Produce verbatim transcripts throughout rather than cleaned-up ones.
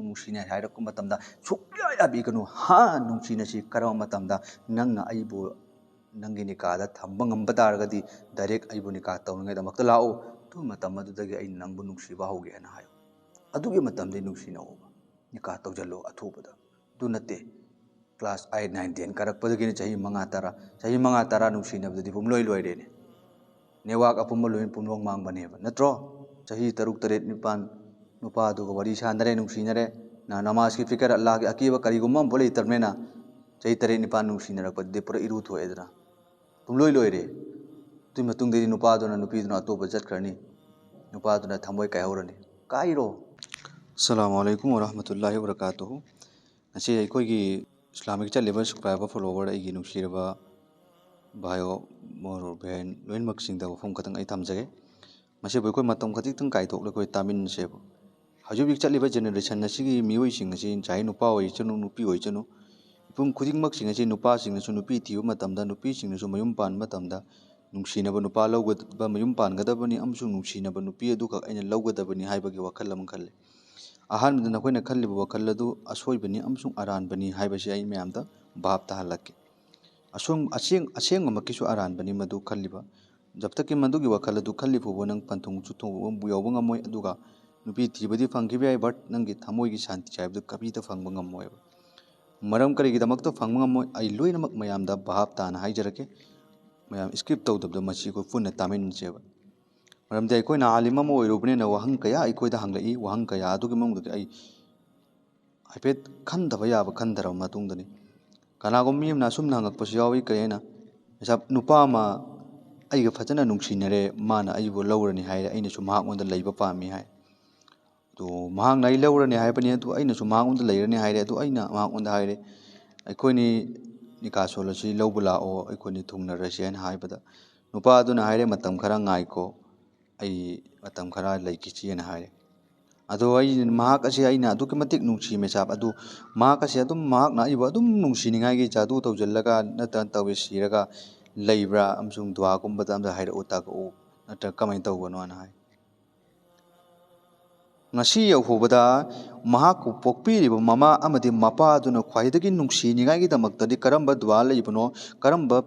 ꯅꯨꯡꯁꯤꯅꯩ ꯍꯥꯏꯔꯛꯄ ꯃꯇꯝꯗ ꯁꯨꯛꯌꯥ ꯌꯥꯕꯤꯒꯅꯨ꯫ ꯍꯥ, ꯅꯨꯡꯁꯤꯅꯁꯤ ꯀꯔꯝꯕ ꯃꯇꯝꯗ? ꯅꯪꯅ ꯑꯩꯕꯨ ꯅꯪꯒꯤ ꯅꯤꯀꯥꯗ ꯊꯝꯕ ꯉꯝꯕ ꯇꯥꯔꯒꯗꯤ direct ꯑꯩꯕꯨ ꯅꯤꯀꯥ ꯇꯧꯅꯤꯡꯉꯥꯏꯗꯃꯛꯇ ꯂꯥꯛꯎ꯫ ꯑꯗꯨ ꯃꯇꯝ ꯑꯗꯨꯗꯒꯤ ꯑꯩꯅ ꯅꯪꯕꯨ ꯅꯨꯡꯁꯤꯕ ꯍꯧꯒꯦ ꯍꯥꯏꯅ ꯍꯥꯏꯌꯨ꯫ ꯑꯗꯨꯒꯤ ꯃꯇꯝꯗꯒꯤ ꯅꯨꯡꯁꯤꯅꯧꯕ, ꯅꯤꯀꯥ ꯇꯧꯁꯤꯜꯂꯣ ꯑꯊꯨꯕꯗ꯫ ꯑꯗꯨ ꯅꯠꯇꯦ, class eight, nine, ten ꯀꯥꯔꯛꯄꯗꯒꯤꯅ ꯆꯍꯤ ꯃꯉꯥ ꯇꯔꯥ, ꯆꯍꯤ ꯃꯉꯥ ꯇꯔꯥ ꯅꯨꯡꯁꯤꯅꯕꯗꯗꯤ ꯄꯨꯝꯂꯣꯏ ꯂꯣꯏꯔꯦꯅꯦ꯫ ꯅꯦꯠꯋꯥꯛ ꯑꯄꯨꯝꯕ ꯂꯣꯏ ꯄꯨꯝꯂꯣꯡ ꯃꯥꯡꯕꯅꯦꯕ, ꯅꯠꯇ꯭ꯔꯣ? ꯆꯍꯤ ꯇꯔꯨꯛ, ꯇꯔꯦꯠ, ꯅꯤꯄꯥꯟ ꯅꯨꯄꯥꯗꯨꯒ ꯋꯥꯔꯤ ꯁꯥꯟꯅꯔꯦ, ꯅꯨꯡꯁꯤꯅꯔꯦ, ꯅ-, ꯅꯃꯥꯖꯀꯤ ꯐꯤꯀꯔ, ꯑꯜꯂꯥꯍꯒꯤ ꯑꯀꯤꯕ ꯀꯔꯤꯒꯨꯝꯕ ꯑꯃꯐꯥꯎ ꯂꯩꯇ꯭ꯔꯕꯅꯤꯅ ꯆꯍꯤ ꯇꯔꯦꯠ ꯅꯤꯄꯥꯟ ꯅꯨꯡꯁꯤꯅꯔꯛꯄꯗꯗꯤ ꯄꯨꯔꯥ ꯏꯔꯨ ꯊꯣꯛꯑꯦꯗꯅ꯫ ꯄꯨꯝꯂꯣꯏ ꯂꯣꯏꯔꯦ꯫ ꯑꯗꯨꯒꯤ ꯃꯇꯨꯡꯗꯗꯤ ꯅꯨꯄꯥꯗꯨꯅ ꯅꯨꯄꯤꯗꯨꯅ ꯑꯇꯣꯞꯄ ꯆꯠꯈ꯭ꯔꯅꯤ꯫ ꯅꯨꯄꯥꯗꯨꯅ ꯊꯃꯣꯏ ꯀꯥꯏꯍꯧꯔꯅꯤ꯫ ꯀꯥꯏꯔꯣ꯫ ꯑꯁꯂꯥꯃꯨ ꯑꯂꯥꯏꯀꯨꯝ ꯋꯔꯍꯃꯇꯨꯜꯂꯥꯍꯤ ꯋꯕꯔꯀꯥꯇꯨꯍꯨ꯫ ꯉꯁꯤ ꯑꯩꯈꯣꯏꯒꯤ Islamic ꯆꯠꯂꯤꯕ subscriber, follower, ꯑꯩꯒꯤ ꯅꯨꯡꯁꯤꯔꯕ ꯚꯥꯏꯌꯣ, ꯃꯣꯔꯣ, ꯕꯦꯟ ꯂꯣꯏꯅꯃꯛꯁꯤꯡꯗ ꯋꯥꯐꯝ ꯈꯛꯇꯪ ꯑꯩ ꯊꯝꯖꯒꯦ꯫ ꯃꯁꯤꯕꯨ ꯑꯩꯈꯣꯏ ꯃꯇꯝ ꯈꯖꯤꯛꯇꯪ ꯀꯥꯏꯊꯣꯛꯂꯒ ꯑꯩꯈꯣꯏ ꯇꯥꯃꯤꯟꯅꯁꯦꯕ꯫ ꯍꯧꯖꯤꯛ ꯍꯧꯖꯤꯛ ꯆꯠꯂꯤꯕ generation ꯑꯁꯤꯒꯤ ꯃꯤꯑꯣꯏꯁꯤꯡ ꯑꯁꯤ, ꯉꯁꯥꯏ ꯅꯨꯄꯥ ꯑꯣꯏꯁꯅꯨ, ꯅꯨꯄꯤ ꯑꯣꯏꯁꯅꯨ, ꯃꯤꯄꯨꯝ ꯈꯨꯗꯤꯡꯃꯛꯁꯤꯡ ꯑꯁꯤ, ꯅꯨꯄꯥꯁꯤꯡꯅꯁꯨ ꯅꯨꯄꯤ ꯊꯤꯕ ꯃꯇꯝꯗ, ꯅꯨꯄꯤꯁꯤꯡꯅꯁꯨ ꯃꯌꯨꯝ ꯄꯥꯟꯕ ꯃꯇꯝꯗ, ꯅꯨꯡꯁꯤꯅꯕ ꯅꯨꯄꯥ ꯂꯧꯒꯗꯕ, ꯃꯌꯨꯝ ꯄꯥꯟꯒꯗꯕꯅꯤ ꯑꯃꯁꯨꯡ ꯅꯨꯡꯁꯤꯅꯕ ꯅꯨꯄꯤ ꯑꯗꯨꯈꯛ ꯑꯩꯅ ꯂꯧꯒꯗꯕꯅꯤ ꯍꯥꯏꯕꯒꯤ ꯋꯥꯈꯜ ꯑꯃ ꯈꯜꯂꯤ꯫ ꯑꯍꯥꯟꯕꯗ ꯅꯈꯣꯏꯅ ꯈꯜꯂꯤꯕ ꯋꯥꯈꯜ ꯑꯗꯨ ꯑꯁꯣꯏꯕꯅꯤ ꯑꯃꯁꯨꯡ ꯑꯔꯥꯟꯕꯅꯤ ꯍꯥꯏꯕꯁꯤ ꯑꯩ ꯃꯌꯥꯝꯗ ꯚꯥꯞ ꯇꯥꯍꯜꯂꯛꯀꯦ꯫ ꯑꯁꯣꯡ-, ꯑꯁꯦꯡ-, ꯑꯁꯦꯡꯕꯃꯛꯀꯤꯁꯨ ꯑꯔꯥꯟꯕꯅꯤ ꯃꯗꯨ ꯈꯜꯂꯤꯕ꯫ ꯖꯕ ꯇꯛꯀꯤ ꯃꯗꯨꯒꯤ ꯋꯥꯈꯜ ꯑꯗꯨ ꯈꯜꯂꯤ ꯐꯥꯎꯕ ꯅꯪ ꯄꯟꯊꯨꯡꯁꯨ ꯊꯨꯡ-, ꯌꯧꯕ ꯉꯝꯃꯣꯏ, ꯑꯗꯨꯒ ꯅꯨꯄꯤ ꯊꯤꯕꯗꯤ ꯐꯪꯈꯤꯕ ꯌꯥꯏ, but ꯅꯪꯒꯤ ꯊꯃꯣꯏꯒꯤ ꯁꯥꯟꯇꯤ ꯍꯥꯏꯕꯗꯨ ꯀꯔꯤꯗ ꯐꯪꯕ ꯉꯝꯃꯣꯏꯕ꯫ ꯃꯔꯝ ꯀꯔꯤꯒꯤꯗꯃꯛꯇ ꯐꯪꯕ ꯉꯝꯃꯣꯏ? ꯑꯩ ꯂꯣꯏꯅꯃꯛ ꯃꯌꯥꯝꯗ ꯚꯥꯞ ꯇꯥꯅ ꯍꯥꯏꯖꯔꯛꯀꯦ꯫ ꯃꯌꯥꯝ skip ꯇꯧꯗꯕꯗ ꯃꯁꯤ ꯑꯩꯈꯣꯏ ꯄꯨꯟꯅ ꯇꯥꯃꯤꯟꯅꯁꯦꯕ꯫ ꯃꯔꯝꯗꯤ ꯑꯩꯈꯣꯏꯅ ꯑꯥꯂꯤꯝ ꯑꯃ ꯑꯣꯏꯔꯨꯕꯅꯤꯅ ꯋꯥꯍꯪ ꯀꯌꯥ ꯑꯩꯈꯣꯏꯗ ꯍꯪꯂꯛꯏ, ꯋꯥꯍꯪ ꯀꯌꯥ ꯑꯗꯨꯒꯤ ꯃꯅꯨꯡꯗꯒꯤ ꯑꯩ ꯍꯥꯏꯐꯦꯠ ꯈꯟꯊꯕ ꯌꯥꯕ ꯈꯟꯊꯔꯕ ꯃꯇꯨꯡꯗꯅꯤ꯫ ꯀꯅꯥꯒꯨꯝꯕ ꯃꯤ ꯑꯃꯅ ꯑꯁꯨꯝꯅ ꯍꯪꯉꯛꯄꯁꯨ ꯌꯥꯎꯏ, ꯀꯔꯤ ꯍꯥꯏꯅ, ꯃꯦꯁꯥꯞ, ꯅꯨꯄꯥ ꯑꯃ ꯑꯩꯒ ꯐꯖꯅ ꯅꯨꯡꯁꯤꯅꯔꯦ, ꯃꯥꯅ ꯑꯩꯕꯨ ꯂꯧꯔꯅꯤ ꯍꯥꯏꯔꯦ, ꯑꯩꯅꯁꯨ ꯃꯍꯥꯛꯉꯣꯟꯗ ꯂꯩꯕ ꯄꯥꯝꯃꯤ ꯍꯥꯏ꯫ ꯑꯗꯣ ꯃꯍꯥꯛꯅ ꯑꯩ ꯂꯧꯔꯅꯤ ꯍꯥꯏꯕꯅꯤ, ꯑꯗꯨ ꯑꯩꯅꯁꯨ ꯃꯍꯥꯛꯉꯣꯟꯗ ꯂꯩꯔꯅꯤ ꯍꯥꯏꯔꯦ꯫ ꯑꯗꯨ ꯑꯩꯅ ꯃꯍꯥꯛꯉꯣꯟꯗ ꯍꯥꯏꯔꯦ, "ꯑꯩꯈꯣꯏꯅꯤ ꯅꯤꯀꯥ ꯁꯣꯜꯂꯁꯤ, ꯂꯧꯕ ꯂꯥꯛꯑꯣ, ꯑꯩꯈꯣꯏꯅꯤ ꯊꯨꯡꯅꯔꯁꯤ" ꯍꯥꯏꯅ ꯍꯥꯏꯕꯗ, ꯅꯨꯄꯥ ꯑꯗꯨꯅ ꯍꯥꯏꯔꯦ, "ꯃꯇꯝ ꯈꯔ ꯉꯥꯏꯈꯣ, ꯑꯩ ꯃꯇꯝ ꯈꯔ ꯂꯩꯈꯤꯁꯤ" ꯍꯥꯏꯅ ꯍꯥꯏꯔꯦ꯫ ꯑꯗꯣ ꯑꯩ, ꯃꯍꯥꯛ ꯑꯁꯤ ꯑꯩꯅ ꯑꯗꯨꯛꯀꯤ ꯃꯇꯤꯛ ꯅꯨꯡꯁꯤ, ꯃꯦꯁꯥꯞ, ꯑꯗꯨ ꯃꯍꯥꯛ ꯑꯁꯤ ꯑꯗꯨꯝ, ꯃꯍꯥꯛꯅ ꯑꯩꯕꯨ ꯑꯗꯨꯝ ꯅꯨꯡꯁꯤꯅꯤꯡꯉꯥꯏꯒꯤ ꯖꯥꯗꯨ ꯇꯧꯁꯤꯜꯂꯒ ꯅꯠꯇꯅ ꯇꯧꯋꯦ, ꯁꯤꯔꯒ ꯂꯩꯕ꯭ꯔꯥ? ꯑꯃꯁꯨꯡ ꯗꯨꯋꯥꯒꯨꯝꯕꯗ ꯑꯝꯇ ꯍꯥꯏꯔꯛꯎ, ꯇꯥꯛꯂꯛꯎ, ꯅꯠꯇ꯭ꯔꯒ ꯀꯃꯥꯏꯅ ꯇꯧꯕꯅꯣꯅ ꯍꯥꯏ꯫ ꯉꯁꯤ ꯌꯧꯍꯧꯕꯗ ꯃꯍꯥꯛꯄꯨ ꯄꯣꯛꯄꯤꯔꯤꯕ ꯃꯃꯥ ꯑꯃꯗꯤ ꯃꯄꯥ ꯑꯗꯨꯅ ꯈ꯭ꯋꯥꯏꯗꯒꯤ ꯅꯨꯡꯁꯤꯅꯤꯡꯉꯥꯏꯒꯤꯗꯃꯛꯇꯗꯤ ꯀꯔꯝꯕ ꯗꯨꯋꯥ ꯂꯩꯕꯅꯣ, ꯀꯔꯝꯕ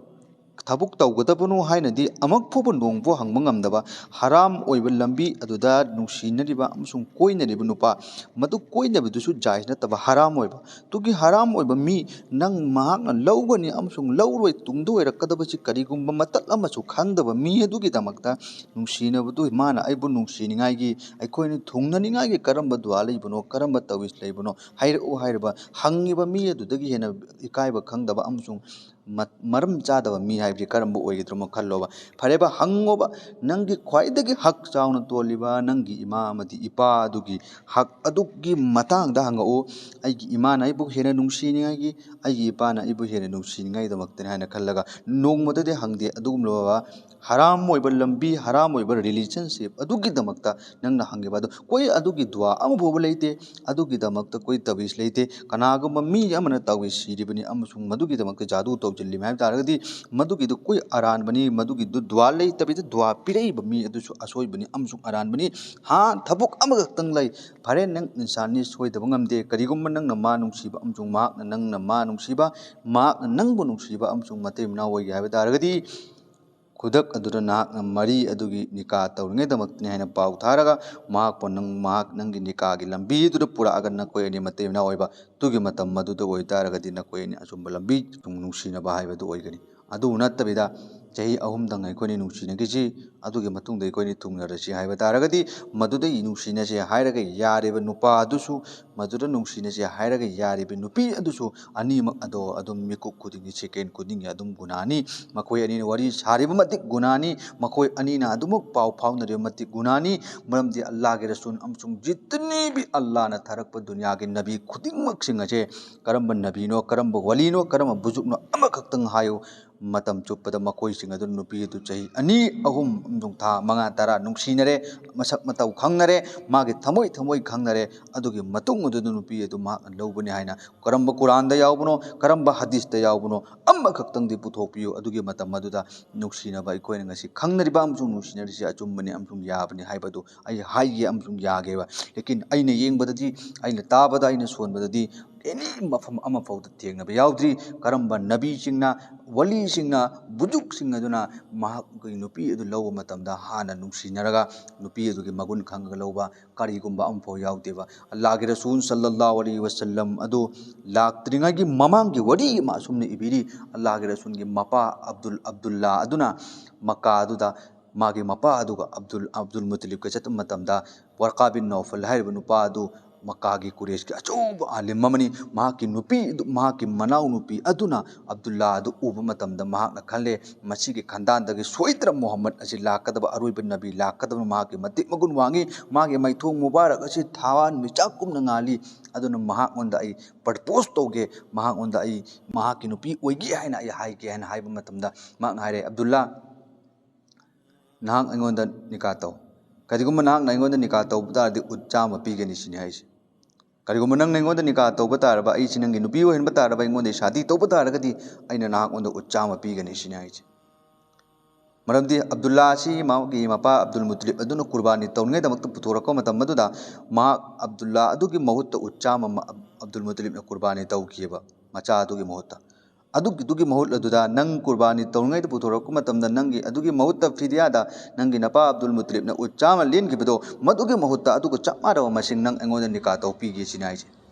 ꯊꯕꯛ ꯇꯧꯒꯗꯕꯅꯣ ꯍꯥꯏꯅꯗꯤ ꯑꯃꯨꯛ ꯐꯥꯎꯕ ꯅꯣꯡꯕꯨ ꯍꯪꯕ ꯉꯝꯗꯕ, ꯍꯔꯥꯝ ꯑꯣꯏꯕ ꯂꯝꯕꯤ ꯑꯗꯨꯗ ꯅꯨꯡꯁꯤꯅꯔꯤꯕ ꯑꯃꯁꯨꯡ ꯀꯣꯏꯅꯔꯤꯕ ꯅꯨꯄꯥ, ꯃꯗꯨ ꯀꯣꯏꯅꯕꯗꯨꯁꯨ ꯖꯥꯏꯖ ꯅꯠꯇꯕ, ꯍꯔꯥꯝ ꯑꯣꯏꯕ꯫ ꯑꯗꯨꯒꯤ ꯍꯔꯥꯝ ꯑꯣꯏꯕ ꯃꯤ ꯅꯪ ꯃꯍꯥꯛꯅ ꯂꯧꯒꯅꯤ ꯑꯃꯁꯨꯡ ꯂꯧꯔꯣꯏ ꯇꯨꯡꯗ ꯑꯣꯏꯔꯛꯀꯗꯕꯁꯤ ꯀꯔꯤꯒꯨꯝꯕ ꯃꯇꯠ ꯑꯃꯁꯨ ꯈꯪꯗꯕ ꯃꯤ ꯑꯗꯨꯒꯤꯗꯃꯛꯇ ꯅꯨꯡꯁꯤꯅꯕꯗꯨ, ꯃꯥꯅ ꯑꯩꯕꯨ ꯅꯨꯡꯁꯤꯅꯤꯡꯉꯥꯏꯒꯤ, ꯑꯩꯈꯣꯏꯅ ꯊꯨꯡꯅꯅꯤꯡꯉꯥꯏꯒꯤ ꯀꯔꯝꯕ ꯗꯨꯋꯥ ꯂꯩꯕꯅꯣ, ꯀꯔꯝꯕ ꯇꯧꯋꯤꯁ ꯂꯩꯕꯅꯣ ꯍꯥꯏꯔꯛꯎ ꯍꯥꯏꯔꯤꯕ ꯍꯪꯉꯤꯕ ꯃꯤ ꯑꯗꯨꯗꯒꯤ ꯍꯦꯟꯅ ꯏꯀꯥꯏꯕ ꯈꯪꯗꯕ ꯑꯃꯁꯨꯡ ꯃ-, ꯃꯔꯝ ꯆꯥꯗꯕ ꯃꯤ ꯍꯥꯏꯕꯁꯤ ꯀꯔꯝꯕ ꯑꯣꯏꯒꯗ꯭ꯔꯣ ꯈꯜꯂꯣꯕ꯫ ꯐꯔꯦꯕ, ꯍꯪꯉꯣꯕ, ꯅꯪꯒꯤ ꯈ꯭ꯋꯥꯏꯗꯒꯤ ꯍꯛ ꯆꯥꯎꯅ ꯇꯣꯜꯂꯤꯕ ꯅꯪꯒꯤ ꯏꯃꯥ ꯑꯃꯗꯤ ꯏꯄꯥ ꯑꯗꯨꯒꯤ ꯍꯛ ꯑꯗꯨꯒꯤ ꯃꯇꯥꯡꯗ ꯍꯪꯉꯛꯎ꯫ ꯑꯩꯒꯤ ꯏꯃꯥꯅ ꯑꯩꯕꯨ ꯍꯦꯟꯅ ꯅꯨꯡꯁꯤꯅꯤꯡꯉꯥꯏꯒꯤ, ꯑꯩꯒꯤ ꯏꯄꯥꯅ ꯑꯩꯕꯨ ꯍꯦꯟꯅ ꯅꯨꯡꯁꯤꯅꯤꯡꯉꯥꯏꯗꯃꯛꯇꯅꯤ ꯍꯥꯏꯅ ꯈꯜꯂꯒ ꯅꯣꯡꯃꯗꯗꯤ ꯍꯪꯗꯦ꯫ ꯑꯗꯨꯒꯨꯝꯂꯕ ꯍꯔꯥꯝ ꯑꯣꯏꯕ ꯂꯝꯕꯤ, ꯍꯔꯥꯝ ꯑꯣꯏꯕ ꯔꯤꯂꯦꯁꯟꯁꯤꯞ ꯑꯗꯨꯒꯤꯗꯃꯛꯇ ꯅꯪꯅ ꯍꯪꯉꯤꯕ ꯑꯗꯨ, ꯀꯣꯏ ꯑꯗꯨꯒꯤ ꯗꯨꯋꯥ ꯑꯃꯐꯥꯎꯕ ꯂꯩꯇꯦ, ꯑꯗꯨꯒꯤꯗꯃꯛꯇ ꯀꯣꯏ ꯇꯕꯤꯁ ꯂꯩꯇꯦ꯫ ꯀꯅꯥꯒꯨꯝꯕ ꯃꯤ ꯑꯃꯅ ꯇꯕꯤꯁ ꯁꯤꯔꯤꯕꯅꯤ ꯑꯃꯁꯨꯡ ꯃꯗꯨꯒꯤꯗꯃꯛꯇ ꯖꯥꯗꯨ ꯇꯧꯁꯤꯜꯂꯤꯕꯅꯤ ꯍꯥꯏꯕ ꯇꯥꯔꯒꯗꯤ, ꯃꯗꯨꯒꯤꯗꯨ ꯀꯣꯏ ꯑꯔꯥꯟꯕꯅꯤ, ꯃꯗꯨꯒꯤꯗꯨ ꯗꯨꯋꯥ ꯂꯩꯇꯕꯤꯗ ꯗꯨꯋꯥ ꯄꯤꯔꯛꯏꯕ ꯃꯤ ꯑꯗꯨꯁꯨ ꯑꯁꯣꯏꯕꯅꯤ ꯑꯃꯁꯨꯡ ꯑꯔꯥꯟꯕꯅꯤ꯫ ꯍꯥ, ꯊꯕꯛ ꯑꯃꯈꯛꯇꯪ ꯂꯩ꯫ ꯐꯔꯦ, ꯅꯪ ꯏꯟꯁꯥꯟꯅꯤ, ꯁꯣꯏꯗꯕ ꯉꯝꯗꯦ꯫ ꯀꯔꯤꯒꯨꯝꯕ ꯅꯪꯅ ꯃꯥ ꯅꯨꯡꯁꯤꯕ ꯑꯃꯁꯨꯡ ꯃꯍꯥꯛꯅ ꯅꯪꯅ ꯃꯥ ꯅꯨꯡꯁꯤꯕ, ꯃꯍꯥꯛꯅ ꯅꯪꯕꯨ ꯅꯨꯡꯁꯤꯕ ꯑꯃꯁꯨꯡ ꯃꯇꯩ ꯃꯅꯥꯎ ꯑꯣꯏꯒꯦ ꯍꯥꯏꯕ ꯇꯥꯔꯒꯗꯤ, ꯈꯨꯗꯛ ꯑꯗꯨꯗ ꯅꯍꯥꯛꯅ ꯃꯔꯤ ꯑꯗꯨꯒꯤ ꯅꯤꯀꯥ ꯇꯧꯔꯤꯉꯩꯗꯃꯛꯇꯅꯤ ꯍꯥꯏꯅ ꯄꯥꯎ ꯊꯥꯔꯒ, ꯃꯍꯥꯛꯄꯨ ꯅꯪ, ꯃꯍꯥꯛ ꯅꯪꯒꯤ ꯅꯤꯀꯥꯒꯤ ꯂꯝꯕꯤꯗꯨꯗ ꯄꯨꯔꯛꯑꯒ ꯅꯈꯣꯏ ꯑꯅꯤ ꯃꯇꯩ ꯃꯅꯥꯎ ꯑꯣꯏꯕ ꯑꯗꯨꯒꯤ ꯃꯇꯝ ꯑꯗꯨꯗ ꯑꯣꯏꯇꯥꯔꯒꯗꯤ ꯅꯈꯣꯏ ꯑꯅꯤ ꯑꯆꯨꯝꯕ ꯂꯝꯕꯤ ꯅꯨꯡꯁꯤꯅꯕ ꯍꯥꯏꯕꯗꯨ ꯑꯣꯏꯒꯅꯤ꯫ ꯑꯗꯨ ꯅꯠꯇꯕꯤꯗ ꯆꯍꯤ ꯑꯍꯨꯝꯗꯪ ꯑꯩꯈꯣꯏꯅꯤ ꯅꯨꯡꯁꯤꯅꯈꯤꯁꯤ, ꯑꯗꯨꯒꯤ ꯃꯇꯨꯡꯗ ꯑꯩꯈꯣꯏꯅꯤ ꯊꯨꯡꯅꯔꯁꯤ ꯍꯥꯏꯕ ꯇꯥꯔꯒꯗꯤ, ꯃꯗꯨꯗ ꯅꯨꯡꯁꯤꯅꯁꯤ ꯍꯥꯏꯔꯒ ꯌꯥꯔꯤꯕ ꯅꯨꯄꯥ ꯑꯗꯨꯁꯨ, ꯃꯗꯨꯗ ꯅꯨꯡꯁꯤꯅꯁꯤ ꯍꯥꯏꯔꯒ ꯌꯥꯔꯤꯕ ꯅꯨꯄꯤ ꯑꯗꯨꯁꯨ ꯑꯅꯤꯃꯛ ꯑꯗꯣ ꯑꯗꯨꯝ ꯃꯤꯀꯨꯞ ꯈꯨꯗꯤꯡꯒꯤ, ꯁꯦꯀꯦꯟ ꯈꯨꯗꯤꯡꯒꯤ ꯑꯗꯨꯝ ꯒꯨꯅꯥꯅꯤ꯫ ꯃꯈꯣꯏ ꯑꯅꯤꯅ ꯋꯥꯔꯤ ꯁꯥꯔꯤꯕ ꯃꯇꯤꯛ ꯒꯨꯅꯥꯅꯤ, ꯃꯈꯣꯏ ꯑꯅꯤꯅ ꯑꯗꯨꯃꯛ ꯄꯥꯎ ꯐꯥꯎꯅꯔꯤꯕ ꯃꯇꯤꯛ ꯒꯨꯅꯥꯅꯤ꯫ ꯃꯔꯝꯗꯤ ꯑꯜꯂꯥꯍꯒꯤ ꯔꯁꯨꯜ ꯑꯃꯁꯨꯡ ꯖꯤꯇꯅꯤ ꯚꯤ ꯑꯜꯂꯥꯍꯅ ꯊꯥꯔꯛꯄ ꯗꯨꯅꯤꯌꯥꯒꯤ ꯅꯕꯤ ꯈꯨꯗꯤꯡꯃꯛꯁꯤꯡ ꯑꯁꯦ ꯀꯔꯝꯕ ꯅꯕꯤꯅꯣ, ꯀꯔꯝꯕ ꯋꯥꯂꯤꯅꯣ, ꯀꯔꯝꯕ ꯕꯨꯖꯨꯛꯅꯣ ꯑꯃꯈꯛꯇꯪ ꯍꯥꯏꯌꯨ꯫ ꯃꯇꯝ ꯆꯨꯞꯄꯗ ꯃꯈꯣꯏꯁꯤꯡ ꯑꯗꯨ ꯅꯨꯄꯤ ꯑꯗꯨ ꯆꯍꯤ ꯑꯅꯤ, ꯑꯍꯨꯝ, ꯑꯃꯁꯨꯡ ꯊꯥ ꯃꯉꯥ, ꯇꯔꯥ ꯅꯨꯡꯁꯤꯅꯔꯦ, ꯃꯁꯛ ꯃꯇꯧ ꯈꯪꯅꯔꯦ, ꯃꯥꯒꯤ ꯊꯃꯣꯏ ꯊꯃꯣꯏ ꯈꯪꯅꯔꯦ꯫ ꯑꯗꯨꯒꯤ ꯃꯇꯨꯡ ꯑꯗꯨꯗ ꯅꯨꯄꯤ ꯑꯗꯨ ꯃꯍꯥꯛꯅ ꯂꯧꯕꯅꯤ ꯍꯥꯏꯅ ꯀꯔꯝꯕ ꯀꯨꯔꯥꯟꯗ ꯌꯥꯎꯕꯅꯣ, ꯀꯔꯝꯕ ꯍꯗꯤꯁꯇ ꯌꯥꯎꯕꯅꯣ, ꯑꯃꯈꯛꯇꯪꯗꯤ ꯄꯨꯊꯣꯛꯄꯤꯌꯨ꯫ ꯑꯗꯨꯒꯤ ꯃꯇꯝ ꯑꯗꯨꯗ ꯅꯨꯡꯁꯤꯅꯕ ꯑꯩꯈꯣꯏꯅ ꯉꯁꯤ ꯈꯪꯅꯔꯤꯕ ꯑꯃꯁꯨꯡ ꯅꯨꯡꯁꯤꯅꯔꯤꯁꯤ ꯑꯆꯨꯝꯕꯅꯤ ꯑꯃꯁꯨꯡ ꯌꯥꯕꯅꯤ ꯍꯥꯏꯕꯗꯨ ꯑꯩ ꯍꯥꯏꯒꯦ ꯑꯃꯁꯨꯡ ꯌꯥꯒꯦꯕ꯫ ꯂꯦꯀꯤꯟ ꯑꯩꯅ ꯌꯦꯡꯕꯗꯗꯤ, ꯑꯩꯅ ꯇꯥꯕꯗ, ꯑꯩꯅ ꯁꯣꯟꯕꯗꯗꯤ ꯑꯦꯅꯤ ꯃꯐꯝ ꯑꯃꯐꯥꯎꯗ ꯊꯦꯡꯅꯕ ꯌꯥꯎꯗ꯭ꯔꯤ꯫ ꯀꯔꯝꯕ ꯅꯕꯤꯁꯤꯡꯅ, ꯋꯂꯤꯁꯤꯡꯅ, ꯕꯨꯖꯨꯛꯁꯤꯡ ꯑꯗꯨꯅ ꯃꯍꯥꯛꯀꯤ ꯅꯨꯄꯤ ꯑꯗꯨ ꯂꯧꯕ ꯃꯇꯝꯗ ꯍꯥꯟꯅ ꯅꯨꯡꯁꯤꯅꯔꯒ ꯅꯨꯄꯤ ꯑꯗꯨꯒꯤ ꯃꯒꯨꯟ ꯈꯪꯉꯒ ꯂꯧꯕ ꯀꯔꯤꯒꯨꯝꯕ ꯑꯃꯐꯥꯎ ꯌꯥꯎꯗꯦꯕ꯫ ꯑꯜꯂꯥꯍꯒꯤ ꯔꯁꯨꯜ ꯁꯜꯂꯜꯂꯥꯍꯨ ꯑꯂꯩꯍꯤ ꯋꯁꯜꯂꯝ ꯑꯗꯨ ꯂꯥꯛꯇ꯭ꯔꯤꯉꯩꯒꯤ ꯃꯃꯥꯡꯒꯤ ꯋꯥꯔꯤ ꯑꯃ ꯑꯁꯨꯝꯅ ꯏꯕꯤꯔꯤ꯫ ꯑꯜꯂꯥꯍꯒꯤ ꯔꯁꯨꯜꯒꯤ ꯃꯄꯥ ꯑꯕꯗꯨꯜ, ꯑꯕꯗꯨꯜꯂꯥ ꯑꯗꯨꯅ ꯃꯛꯀꯥ ꯑꯗꯨꯗ ꯃꯥꯒꯤ ꯃꯄꯥ ꯑꯗꯨꯒ ꯑꯕꯗꯨꯜ, ꯑꯕꯗꯨꯜ ꯃꯨꯇꯂꯤꯕꯀ ꯆꯠꯄ ꯃꯇꯝꯗ ꯋꯔꯀꯥ ꯕꯤꯟ ꯅꯧꯐꯜ ꯍꯥꯏꯔꯤꯕ ꯅꯨꯄꯥ ꯑꯗꯨ ꯃꯛꯀꯥꯒꯤ ꯀꯨꯔꯦꯁꯀꯤ ꯑꯆꯧꯕ ꯑꯥꯂꯤꯝ ꯑꯃꯅꯤ꯫ ꯃꯍꯥꯛꯀꯤ ꯅꯨꯄꯤ ꯑꯗꯨ, ꯃꯍꯥꯛꯀꯤ ꯃꯅꯥꯎꯅꯨꯄꯤ ꯑꯗꯨꯅ ꯑꯕꯗꯨꯜꯂꯥ ꯑꯗꯨ ꯎꯕ ꯃꯇꯝꯗ ꯃꯍꯥꯛꯅ ꯈꯜꯂꯦ, "ꯃꯁꯤꯒꯤ ꯈꯟꯗꯥꯟꯗꯒꯤ ꯁꯣꯏꯗꯅ ꯃꯨꯍꯝꯃꯗ ꯑꯁꯤ ꯂꯥꯛꯀꯗꯕ, ꯑꯔꯣꯏꯕ ꯅꯕꯤ ꯂꯥꯛꯀꯗꯕ, ꯃꯍꯥꯛꯀꯤ ꯃꯇꯤꯛ ꯃꯒꯨꯟ ꯋꯥꯡꯉꯤ, ꯃꯥꯒꯤ ꯃꯥꯏꯊꯣꯡ ꯃꯨꯕꯥꯔꯛ ꯑꯁꯤ ꯊꯋꯥꯟ ꯃꯤꯆꯥꯛꯀꯨꯝꯅ ꯉꯥꯜꯂꯤ"꯫ ꯑꯗꯨꯅ ꯃꯍꯥꯛꯉꯣꯟꯗ ꯑꯩ ꯄ꯭ꯔꯄꯣꯁ ꯇꯧꯒꯦ, ꯃꯍꯥꯛꯉꯣꯟꯗ ꯑꯩ ꯃꯍꯥꯛꯀꯤ ꯅꯨꯄꯤ ꯑꯣꯏꯒꯦ ꯍꯥꯏꯅ ꯑꯩ ꯍꯥꯏꯒꯦ ꯍꯥꯏꯅ ꯍꯥꯏꯕ ꯃꯇꯝꯗ ꯃꯍꯥꯛꯅ ꯍꯥꯏꯔꯦ, "ꯑꯕꯗꯨꯜꯂꯥ, ꯅꯍꯥꯛ ꯑꯩꯉꯣꯟꯗ ꯅꯤꯀꯥ ꯇꯧ꯫ ꯀꯔꯤꯒꯨꯝꯕ ꯅꯍꯥꯛꯅ ꯑꯩꯉꯣꯟꯗ ꯅꯤꯀꯥ ꯇꯧꯕ ꯇꯥꯔꯗꯤ ꯎꯠ ꯆꯥꯝꯃ ꯄꯤꯒꯅꯤ" ꯁꯤꯅꯤ ꯍꯥꯏꯁꯦ꯫ "ꯀꯔꯤꯒꯨꯝꯕ ꯅꯪꯅ ꯑꯩꯉꯣꯟꯗ ꯅꯤꯀꯥ ꯇꯧꯕ ꯇꯥꯔꯕ, ꯑꯩꯁꯤ ꯅꯪꯒꯤ ꯅꯨꯄꯤ ꯑꯣꯏꯍꯟꯕ ꯇꯥꯔꯕ, ꯑꯩꯉꯣꯟꯗ ꯁꯥꯗꯤ ꯇꯧꯕ ꯇꯥꯔꯒꯗꯤ ꯑꯩꯅ ꯅꯍꯥꯛꯉꯣꯟꯗ ꯎꯠ ꯆꯥꯝꯃ ꯄꯤꯒꯅꯤ" ꯁꯤꯅꯤ ꯍꯥꯏꯁꯦ꯫ ꯃꯔꯝꯗꯤ ꯑꯕꯗꯨꯜꯂꯥ ꯑꯁꯤ ꯃꯥꯒꯤ ꯃꯄꯥ ꯑꯕꯗꯨꯜ ꯃꯨꯇꯂꯤꯕ ꯑꯗꯨꯅ ꯀꯨꯔꯕꯥꯅꯤ ꯇꯧꯅꯤꯡꯉꯥꯏꯗꯃꯛꯇ ꯄꯨꯊꯣꯔꯛꯄ ꯃꯇꯝ ꯑꯗꯨꯗ ꯃꯍꯥꯛ ꯑꯕꯗꯨꯜꯂꯥ ꯑꯗꯨꯒꯤ ꯃꯍꯨꯠꯇ ꯎꯠ ꯆꯥꯝꯃ ꯃ-, ꯑꯕꯗꯨꯜ ꯃꯨꯇꯂꯤꯕꯅ ꯀꯨꯔꯕꯥꯅꯤ ꯇꯧꯈꯤꯑꯕ, ꯃꯆꯥ ꯑꯗꯨꯒꯤ ꯃꯍꯨꯠꯇ꯫ ꯑꯗꯨꯒꯤꯗꯨꯒꯤ ꯃꯍꯨꯠ ꯑꯗꯨꯗ ꯅꯪ ꯀꯨꯔꯕꯥꯅꯤ ꯇꯧꯔꯤꯉꯩꯗ ꯄꯨꯊꯣꯔꯛꯄ ꯃꯇꯝꯗ ꯅꯪꯒꯤ ꯑꯗꯨꯒꯤ ꯃꯍꯨꯠꯇ ꯐꯤꯗꯤꯌꯥꯗ ꯅꯪꯒꯤ ꯅꯄꯥ ꯑꯕꯗꯨꯜ ꯃꯨꯇꯂꯤꯕꯅ ꯎꯠ ꯆꯥꯝꯃ ꯂꯦꯟꯈꯤꯕꯗꯣ, ꯃꯗꯨꯒꯤ ꯃꯍꯨꯠꯇ ꯑꯗꯨꯒ ꯆꯞ ꯃꯥꯟꯅꯕ ꯃꯁꯤꯡ ꯅꯪ ꯑꯩꯉꯣꯟꯗ ꯅꯤꯀꯥ ꯇꯧ ꯄꯤꯒꯦ ꯁꯤꯅꯤ ꯍꯥꯏꯁꯦ꯫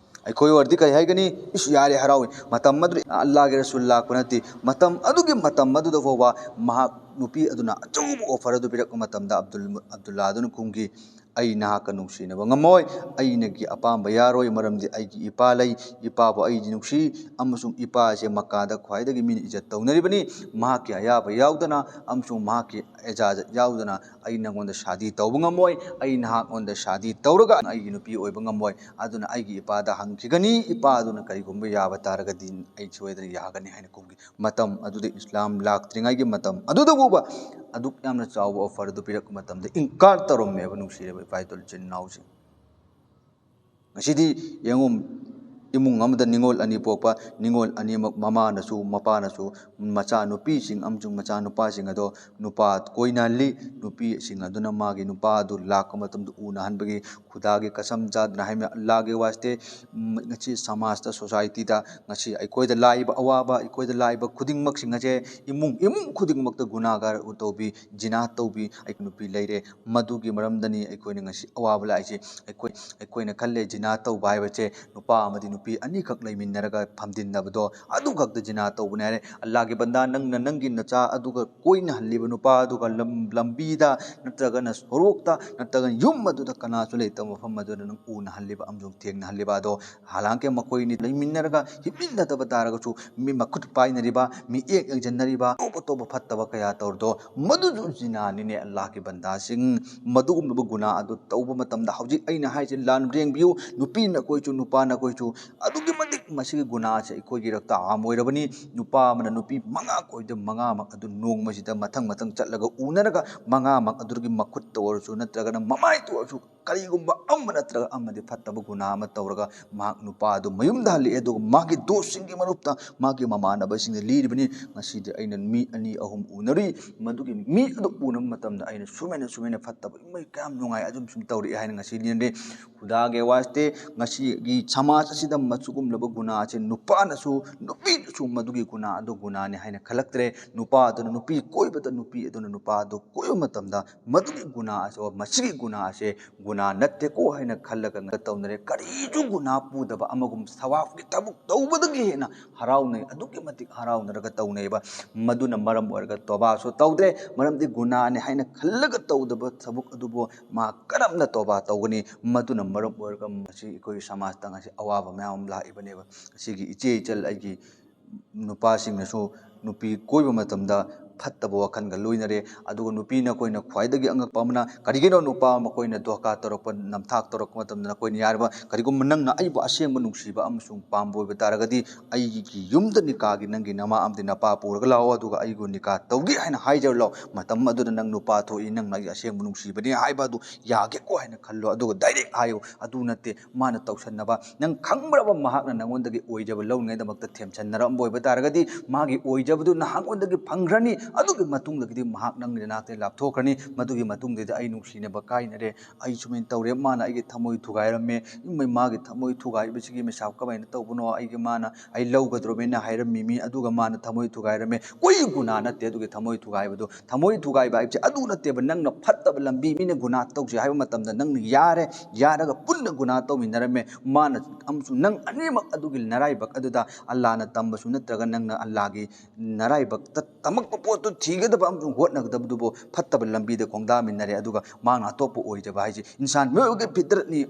ꯑꯩꯈꯣꯏ ꯑꯣꯏꯔꯗꯤ ꯀꯔꯤ ꯍꯥꯏꯒꯅꯤ? "ꯏꯁ, ꯌꯥꯔꯦ, ꯍꯔꯥꯎꯏ"꯫ ꯃꯇꯝ ꯑꯗꯨꯗ ꯑꯜꯂꯥꯍꯒꯤ ꯔꯁꯨꯜ ꯂꯥꯛꯄ ꯅꯠꯇꯦ꯫ ꯃꯇꯝ ꯑꯗꯨꯒꯤ ꯃꯇꯝ ꯑꯗꯨꯗ ꯐꯥꯎꯕ ꯃꯍꯥꯛ ꯅꯨꯄꯤ ꯑꯗꯨꯅ ꯑꯆꯧꯕ ꯑꯣꯐꯔ ꯑꯗꯨ ꯄꯤꯔꯛꯄ ꯃꯇꯝꯗ ꯑꯕꯗꯨꯜ, ꯑꯕꯗꯨꯜꯂꯥ ꯑꯗꯨꯅ ꯈꯨꯝꯈꯤ, ꯑꯩ ꯅꯍꯥꯛꯀ ꯅꯨꯡꯁꯤꯅꯕ ꯉꯝꯃꯣꯏ, ꯑꯩꯅꯒꯤ ꯑꯄꯥꯝꯕ ꯌꯥꯔꯣꯏ, ꯃꯔꯝꯗꯤ ꯑꯩꯒꯤ ꯏꯄꯥ ꯂꯩ, ꯏꯄꯥꯕꯨ ꯑꯩꯗꯤ ꯅꯨꯡꯁꯤ, ꯑꯃꯁꯨꯡ ꯏꯄꯥ ꯑꯁꯦ ꯃꯀꯥꯗ ꯈ꯭ꯋꯥꯏꯗꯒꯤ ꯃꯤꯅ ꯏꯖꯠ ꯇꯧꯅꯔꯤꯕꯅꯤ, ꯃꯍꯥꯛꯀꯤ ꯑꯌꯥꯕ ꯌꯥꯎꯗꯅ ꯑꯃꯁꯨꯡ ꯃꯍꯥꯛꯀꯤ ꯏꯖꯥꯖꯠ ꯌꯥꯎꯗꯅ ꯑꯩ ꯅꯉꯣꯟꯗ ꯁꯥꯗꯤ ꯇꯧꯕ ꯉꯝꯃꯣꯏ, ꯑꯩ ꯅꯍꯥꯛꯉꯣꯟꯗ ꯁꯥꯗꯤ ꯇꯧꯔꯒ ꯑꯩꯒꯤ ꯅꯨꯄꯤ ꯑꯣꯏꯕ ꯉꯝꯃꯣꯏ꯫ ꯑꯗꯨꯅ ꯑꯩꯒꯤ ꯏꯄꯥꯗ ꯍꯪꯈꯤꯒꯅꯤ, ꯏꯄꯥ ꯑꯗꯨꯅ ꯀꯔꯤꯒꯨꯝꯕ ꯌꯥꯕ ꯇꯥꯔꯒꯗꯤ ꯑꯩ ꯁꯣꯏꯗꯅ ꯌꯥꯒꯅꯤ ꯍꯥꯏꯅ ꯈꯨꯝꯈꯤ꯫ ꯃꯇꯝ ꯑꯗꯨꯗ ꯏꯁꯂꯥꯝ ꯂꯥꯛꯇ꯭ꯔꯤꯉꯩꯒꯤ ꯃꯇꯝ ꯑꯗꯨꯗ ꯐꯥꯎꯕ ꯑꯗꯨꯛ ꯌꯥꯝꯅ ꯆꯥꯎꯕ offer ꯑꯗꯨ ꯄꯤꯔꯛꯄ ꯃꯇꯝꯗ ꯏꯟꯀꯥꯔ ꯇꯧꯔꯝꯃꯦꯕ, ꯅꯨꯡꯁꯤꯔꯕ ꯏꯄꯥ ꯏꯆꯤꯟ ꯏꯅꯥꯎꯁꯤꯡ꯫ ꯉꯁꯤꯗꯤ ꯌꯦꯡꯉꯨ, ꯏꯃꯨꯡ ꯑꯃꯗ ꯅꯤꯉꯣꯜ ꯑꯅꯤ ꯄꯣꯛꯄ, ꯅꯤꯉꯣꯜ ꯑꯅꯤꯃꯛ ꯃꯃꯥꯅꯁꯨ ꯃꯄꯥꯅꯁꯨ ꯃꯆꯥꯅꯨꯄꯤꯁꯤꯡ ꯑꯃꯁꯨꯡ ꯃꯆꯥꯅꯨꯄꯥꯁꯤꯡ ꯑꯗꯣ ꯅꯨꯄꯥ ꯀꯣꯏꯅꯍꯜꯂꯤ꯫ ꯅꯨꯄꯤꯁꯤꯡ ꯑꯗꯨꯅ ꯃꯥꯒꯤ ꯅꯨꯄꯥ ꯑꯗꯨ ꯂꯥꯛꯄ ꯃꯇꯝꯗ ꯎꯅꯍꯟꯕꯒꯤ ꯈꯨꯗꯥꯒꯤ ꯀꯁꯝ ꯆꯥꯗꯨꯅ ꯍꯥꯏꯃꯤ ꯑꯜꯂꯥꯍꯒꯤ ꯋꯥꯁꯇꯦ, ꯎꯝ, ꯉꯁꯤ ꯁꯃꯥꯖꯇ, societyꯗ ꯉꯁꯤ ꯑꯩꯈꯣꯏꯗ ꯂꯥꯛꯏꯕ ꯑꯋꯥꯕ, ꯑꯩꯈꯣꯏꯗ ꯂꯥꯛꯏꯕ ꯈꯨꯗꯤꯡꯃꯛꯁꯤꯡ ꯑꯁꯦ ꯏꯃꯨꯡ, ꯏꯃꯨꯡ ꯈꯨꯗꯤꯡꯃꯛꯇ ꯒꯨꯅꯥꯒꯥꯔ ꯇꯧꯕꯤ, ꯖꯤꯅꯥ ꯇꯧꯕꯤ ꯑꯩ ꯅꯨꯄꯤ ꯂꯩꯔꯦ꯫ ꯃꯗꯨꯒꯤ ꯃꯔꯝꯗꯅꯤ ꯑꯩꯈꯣꯏꯅ ꯉꯁꯤ ꯑꯋꯥꯕ ꯂꯥꯛꯏꯁꯦ꯫ ꯑꯩꯈꯣꯏ, ꯑꯩꯈꯣꯏꯅ ꯈꯜꯂꯦ ꯖꯤꯅꯥ ꯇꯧꯕ ꯍꯥꯏꯕꯁꯦ ꯅꯨꯄꯥ ꯑꯃꯗꯤ ꯅꯨꯄꯤ ꯑꯅꯤꯈꯛ ꯂꯩꯃꯤꯟꯅꯔꯒ ꯐꯝꯖꯤꯟꯅꯕꯗꯣ, ꯑꯗꯨꯈꯛꯇ ꯖꯤꯅꯥ ꯇꯧꯕꯅꯦ ꯍꯥꯏꯔꯦ꯫ ꯑꯜꯂꯥꯍꯒꯤ ꯕꯟꯗꯥ, ꯅꯪꯅ ꯅꯪꯒꯤ ꯅꯆꯥ ꯑꯗꯨꯒ ꯀꯣꯏꯅꯍꯜꯂꯤꯕ ꯅꯨꯄꯥ ꯑꯗꯨꯒ ꯂꯝ-, ꯂꯝꯕꯤꯗ ꯅꯠꯇ꯭ꯔꯒꯅ ꯁꯣꯔꯣꯛꯇ ꯅꯠꯇ꯭ꯔꯒꯅ ꯌꯨꯝ ꯑꯗꯨꯗ ꯀꯅꯥꯁꯨ ꯂꯩꯇꯕ ꯃꯐꯝ ꯑꯗꯨꯗ ꯅꯪ ꯎꯅꯍꯜꯂꯤꯕ ꯑꯃꯁꯨꯡ ꯊꯦꯡꯅꯍꯜꯂꯤꯕ ꯑꯗꯣ, ꯍꯥꯂꯥꯡꯀꯤ ꯃꯈꯣꯏꯅꯤ ꯂꯩꯃꯤꯟꯅꯔꯒ ꯍꯤꯞꯃꯤꯟꯅꯗꯕ ꯇꯥꯔꯒꯁꯨ ꯃꯤ ꯃꯈꯨꯠ ꯄꯥꯏꯅꯔꯤꯕ, ꯃꯤꯠꯌꯦꯡ ꯌꯦꯡꯁꯤꯟꯅꯔꯤꯕ, ꯑꯇꯣꯞ ꯑꯇꯣꯞꯄ ꯐꯠꯇꯕ ꯀꯌꯥ ꯇꯧꯔꯗꯣ, ꯃꯗꯨꯁꯨ ꯖꯤꯅꯥꯅꯤꯅꯦ꯫ ꯑꯜꯂꯥꯍꯒꯤ ꯕꯟꯗꯥꯁꯤꯡ, ꯃꯗꯨꯒꯨꯝꯂꯕ ꯒꯨꯅꯥ ꯑꯗꯨ ꯇꯧꯕ ꯃꯇꯝꯗ ꯍꯧꯖꯤꯛ ꯑꯩꯅ ꯍꯥꯏꯁꯦ ꯂꯥꯟ ꯂꯦꯡꯕꯤꯌꯨ, ꯅꯨꯄꯤ ꯅꯈꯣꯏꯁꯨ ꯅꯨꯄꯥ ꯅꯈꯣꯏꯁꯨ꯫ ꯑꯗꯨꯛꯀꯤ ꯃꯇꯤꯛ ꯃꯁꯤꯒꯤ ꯒꯨꯅꯥꯁꯦ ꯑꯩꯈꯣꯏꯒꯤ ꯏꯔꯛꯇ ꯑꯥꯝ ꯑꯣꯏꯔꯕꯅꯤ꯫ ꯅꯨꯄꯥ ꯑꯃꯅ ꯅꯨꯄꯤ ꯃꯉꯥ ꯀꯣꯏꯗ ꯃꯉꯥꯃꯛ ꯑꯗꯨ ꯅꯣꯡꯃꯁꯤꯗ ꯃꯊꯪ ꯃꯊꯪ ꯆꯠꯂꯒ ꯎꯅꯔꯒ ꯃꯉꯥꯃꯛ ꯑꯗꯨꯒꯤ ꯃꯈꯨꯠꯇ ꯑꯣꯏꯔꯁꯨ ꯅꯠꯇ꯭ꯔꯒꯅ ꯃꯃꯥꯏꯇ ꯑꯣꯏꯔꯁꯨ ꯀꯔꯤꯒꯨꯝꯕ ꯑꯃ ꯅꯠꯇ꯭ꯔꯒ ꯑꯃꯗꯤ ꯐꯠꯇꯕ ꯒꯨꯅꯥ ꯑꯃ ꯇꯧꯔꯒ ꯃꯍꯥꯛ ꯅꯨꯄꯥ ꯑꯗꯨ ꯃꯌꯨꯝꯗ ꯍꯜꯂꯛꯑꯦ꯫ ꯑꯗꯨꯒ ꯃꯥꯒꯤ ꯗꯣꯁꯁꯤꯡꯒꯤ ꯃꯔꯨꯞꯇ ꯃꯥꯒꯤ ꯃꯃꯥꯟꯅꯕꯁꯤꯡꯗ ꯂꯤꯔꯤꯕꯅꯤ, "ꯉꯁꯤꯗꯤ ꯑꯩꯅ ꯃꯤ ꯑꯅꯤ ꯑꯍꯨꯝ ꯎꯅꯔꯨꯏ, ꯃꯗꯨꯒꯤ ꯃꯤ ꯑꯗꯨ ꯎꯅꯕ ꯃꯇꯝꯗ ꯑꯩꯅ ꯁꯨꯃꯥꯏꯅ ꯁꯨꯃꯥꯏꯅ ꯐꯠꯇꯕ, ꯏꯃꯩ ꯀꯌꯥꯝ ꯅꯨꯡꯉꯥꯏ, ꯑꯗꯨꯝ ꯁꯨꯝ ꯇꯧꯔꯛꯑꯦ" ꯍꯥꯏꯅ ꯉꯁꯤ ꯂꯤꯔꯦ꯫ ꯈꯨꯗꯥꯒꯤ ꯋꯥꯁꯇꯦ ꯉꯁꯤꯒꯤ ꯁꯃꯥꯖ ꯑꯁꯤꯗ ꯃꯁꯤꯒꯨꯝꯂꯕ ꯒꯨꯅꯥ ꯑꯁꯤ ꯅꯨꯄꯥꯅꯁꯨ ꯅꯨꯄꯤꯅꯁꯨ ꯃꯗꯨꯒꯤ ꯒꯨꯅꯥ ꯑꯗꯨ ꯒꯨꯅꯥꯅꯤ ꯍꯥꯏꯅ ꯈꯜꯂꯛꯇ꯭ꯔꯦ꯫ ꯅꯨꯄꯥ ꯑꯗꯨꯅ ꯅꯨꯄꯤ ꯀꯣꯏꯕꯗ ꯅꯨꯄꯤ ꯑꯗꯨꯅ ꯅꯨꯄꯥ ꯑꯗꯨ ꯀꯣꯏꯕ ꯃꯇꯝꯗ ꯃꯗꯨꯒꯤ ꯒꯨꯅꯥ ꯑꯁꯤ, ꯃꯁꯤꯒꯤ ꯒꯨꯅꯥ ꯑꯁꯦ ꯒꯨꯅꯥ ꯒꯨꯅꯥ ꯅꯠꯇꯦꯀꯣ ꯍꯥꯏꯅ ꯈꯜꯂꯒ ꯇꯧꯅꯔꯦ꯫ ꯀꯔꯤꯁꯨ ꯒꯨꯅꯥ ꯄꯨꯗꯕ ꯑꯃꯒꯨꯝ ꯁꯋꯥꯕꯀꯤ ꯊꯕꯛ ꯇꯧꯕꯗꯒꯤ ꯍꯦꯟꯅ ꯍꯔꯥꯎꯅꯩ, ꯑꯗꯨꯛꯀꯤ ꯃꯇꯤꯛ ꯍꯔꯥꯎꯅꯔꯒ ꯇꯧꯅꯩꯑꯕ꯫ ꯃꯗꯨꯅ ꯃꯔꯝ ꯑꯣꯏꯔꯒ ꯇꯣꯕꯥꯁꯨ ꯇꯧꯗ꯭ꯔꯦ, ꯃꯔꯝꯗꯤ ꯒꯨꯅꯥꯅꯤ ꯍꯥꯏꯅ ꯈꯜꯂꯒ ꯇꯧꯗꯕ ꯊꯕꯛ ꯑꯗꯨꯕꯨ ꯃꯥ ꯀꯔꯝꯅ ꯇꯣꯕꯥ ꯇꯧꯒꯅꯤ? ꯃꯗꯨꯅ ꯃꯔꯝ ꯑꯣꯏꯔꯒ ꯉꯁꯤ ꯑꯩꯈꯣꯏꯒꯤ ꯁꯃꯥꯖꯇ ꯉꯁꯤ ꯑꯋꯥꯕ ꯃꯌꯥꯝ ꯑꯃ ꯂꯥꯛꯏꯕꯅꯦꯕ꯫ ꯉꯁꯤꯒꯤ ꯏꯆꯦ ꯏꯆꯜ ꯑꯩꯒꯤ ꯅꯨꯄꯥꯁꯤꯡꯅꯁꯨ ꯅꯨꯄꯤ ꯀꯣꯏꯕ ꯃꯇꯝꯗ ꯐꯠꯇꯕ ꯋꯥꯈꯜꯒ ꯂꯣꯏꯅꯔꯦ꯫ ꯑꯗꯨꯒ ꯅꯨꯄꯤꯅ ꯑꯩꯈꯣꯏꯅ ꯈ꯭ꯋꯥꯏꯗꯒꯤ ꯑꯉꯛꯄ ꯑꯃꯅ, ꯀꯔꯤꯒꯤꯅꯣ ꯅꯨꯄꯥ ꯃꯈꯣꯏꯅ ꯗꯣꯀꯥ ꯇꯧꯔꯛꯄ, ꯅꯝꯊꯥꯛ ꯇꯧꯔꯛꯄ ꯃꯇꯝꯗ ꯅꯈꯣꯏꯅ ꯌꯥꯔꯤꯕ, ꯀꯔꯤꯒꯨꯝꯕ ꯅꯪꯅ ꯑꯩꯕꯨ ꯑꯁꯦꯡꯕ ꯅꯨꯡꯁꯤꯕ ꯑꯃꯁꯨꯡ ꯄꯥꯝꯕ ꯑꯣꯏꯕ ꯇꯥꯔꯒꯗꯤ, ꯑꯩꯒꯤ ꯌꯨꯝꯗ ꯅꯤꯀꯥꯒꯤ ꯅꯪꯒꯤ ꯅꯃꯥ ꯑꯃꯗꯤ ꯅꯄꯥ ꯄꯨꯔꯒ ꯂꯥꯛꯑꯣ, ꯑꯗꯨꯒ ꯑꯩꯕꯨ ꯅꯤꯀꯥ ꯇꯧꯒꯦ ꯍꯥꯏꯅ ꯍꯥꯏꯖꯔꯨ ꯂꯥꯛꯑꯣ꯫ ꯃꯇꯝ ꯑꯗꯨꯗ ꯅꯪ ꯅꯨꯄꯥ ꯊꯣꯛꯏ, ꯅꯪꯅ ꯑꯩꯒꯤ ꯑꯁꯦꯡꯕ ꯅꯨꯡꯁꯤꯕꯅꯤ ꯍꯥꯏꯕ ꯑꯗꯨ ꯌꯥꯒꯦꯀꯣ ꯍꯥꯏꯅ ꯈꯜꯂꯣ꯫ ꯑꯗꯨꯒ ꯗꯥꯏꯔꯦꯛ ꯍꯥꯏꯌꯨ꯫ ꯑꯗꯨ ꯅꯠꯇꯦ, ꯃꯥꯅ ꯇꯧꯁꯟꯅꯕ꯫ ꯅꯪ ꯈꯪꯕ꯭ꯔꯕ ꯃꯍꯥꯛꯅ ꯅꯪꯉꯣꯟꯗꯒꯤ ꯑꯣꯏꯖꯕ ꯂꯧꯅꯉꯩꯗꯃꯛꯇ ꯊꯦꯝꯖꯤꯟꯅꯔꯝꯕ ꯑꯣꯏꯕ ꯇꯥꯔꯒꯗꯤ, ꯃꯥꯒꯤ ꯑꯣꯏꯖꯕꯗꯨ ꯅꯍꯥꯛꯉꯣꯟꯗꯒꯤ ꯐꯪꯈ꯭ꯔꯅꯤ꯫ ꯑꯗꯨꯒꯤ ꯃꯇꯨꯡꯗꯒꯤꯗꯤ ꯃꯍꯥꯛ ꯅꯪꯒꯤ ꯅꯅꯥꯛꯇꯒꯤ ꯂꯥꯞꯊꯣꯛꯈ꯭ꯔꯅꯤ꯫ ꯃꯗꯨꯒꯤ ꯃꯇꯨꯡꯗꯗꯤ ꯑꯩ ꯅꯨꯡꯁꯤꯅꯕ ꯀꯥꯏꯅꯔꯦ, ꯑꯩ ꯁꯨꯃꯥꯏꯅ ꯇꯧꯔꯦ, ꯃꯥꯅ ꯑꯩꯒꯤ ꯊꯃꯣꯏ ꯊꯨꯒꯥꯏꯔꯝꯃꯦ, ꯏꯃꯩ, ꯃꯥꯒꯤ ꯊꯃꯣꯏ ꯊꯨꯒꯥꯏꯕꯁꯤꯒꯤ ꯃꯤꯁꯥꯞ ꯀꯃꯥꯏꯅ ꯇꯧꯕꯅꯣ? ꯑꯩꯒꯤ ꯃꯥꯅ ꯑꯩ ꯂꯧꯒꯗ꯭ꯔꯣꯃꯦꯅ ꯍꯥꯏꯔꯝꯃꯤꯃꯤ, ꯑꯗꯨꯒ ꯃꯥꯅ ꯊꯃꯣꯏ ꯊꯨꯒꯥꯏꯔꯝꯃꯦ꯫ ꯀꯣꯏ ꯒꯨꯅꯥ ꯅꯠꯇꯦ ꯑꯗꯨꯒꯤ ꯊꯃꯣꯏ ꯊꯨꯒꯥꯏꯕꯗꯣ꯫ ꯊꯃꯣꯏ ꯊꯨꯒꯥꯏꯕ ꯍꯥꯏꯕꯁꯦ ꯑꯗꯨ ꯅꯠꯇꯦꯕ꯫ ꯅꯪꯅ ꯐꯠꯇꯕ ꯂꯝꯕꯤ, ꯃꯤꯅ ꯒꯨꯅꯥ ꯇꯧꯁꯦ ꯍꯥꯏꯕ ꯃꯇꯝꯗ ꯅꯪꯅ ꯌꯥꯔꯦ, ꯌꯥꯔꯒ ꯄꯨꯟꯅ ꯒꯨꯅꯥ ꯇꯧꯃꯤꯟꯅꯔꯝꯃꯦ꯫ ꯃꯥꯅ ꯑꯃꯁꯨꯡ ꯅꯪ ꯑꯅꯤꯃꯛ ꯑꯗꯨꯒꯤ ꯅꯔꯥꯏꯕꯛ ꯑꯗꯨꯗ ꯑꯜꯂꯥꯅ ꯇꯝꯕꯁꯨ ꯅꯠꯇ꯭ꯔꯒ ꯅꯪꯅ ꯑꯜꯂꯥꯒꯤ ꯅꯔꯥꯏꯕꯛꯇ ꯇꯝꯃꯛꯄ ꯄꯣꯠꯇꯨ ꯊꯤꯒꯗꯕ ꯑꯃꯁꯨꯡ ꯍꯣꯠꯅꯒꯗꯕꯗꯨꯕꯨ ꯐꯠꯇꯕ ꯂꯝꯕꯤꯗ ꯈꯣꯡꯗꯥꯃꯤꯟꯅꯔꯦ꯫ ꯑꯗꯨꯒ ꯃꯥꯅ ꯑꯇꯣꯞꯄ ꯑꯣꯏꯖꯕ ꯍꯥꯏꯁꯦ, ꯏꯟꯁꯥꯟ ꯃꯤꯑꯣꯏꯕꯒꯤ ꯐꯤꯇꯔꯠꯅꯤ꯫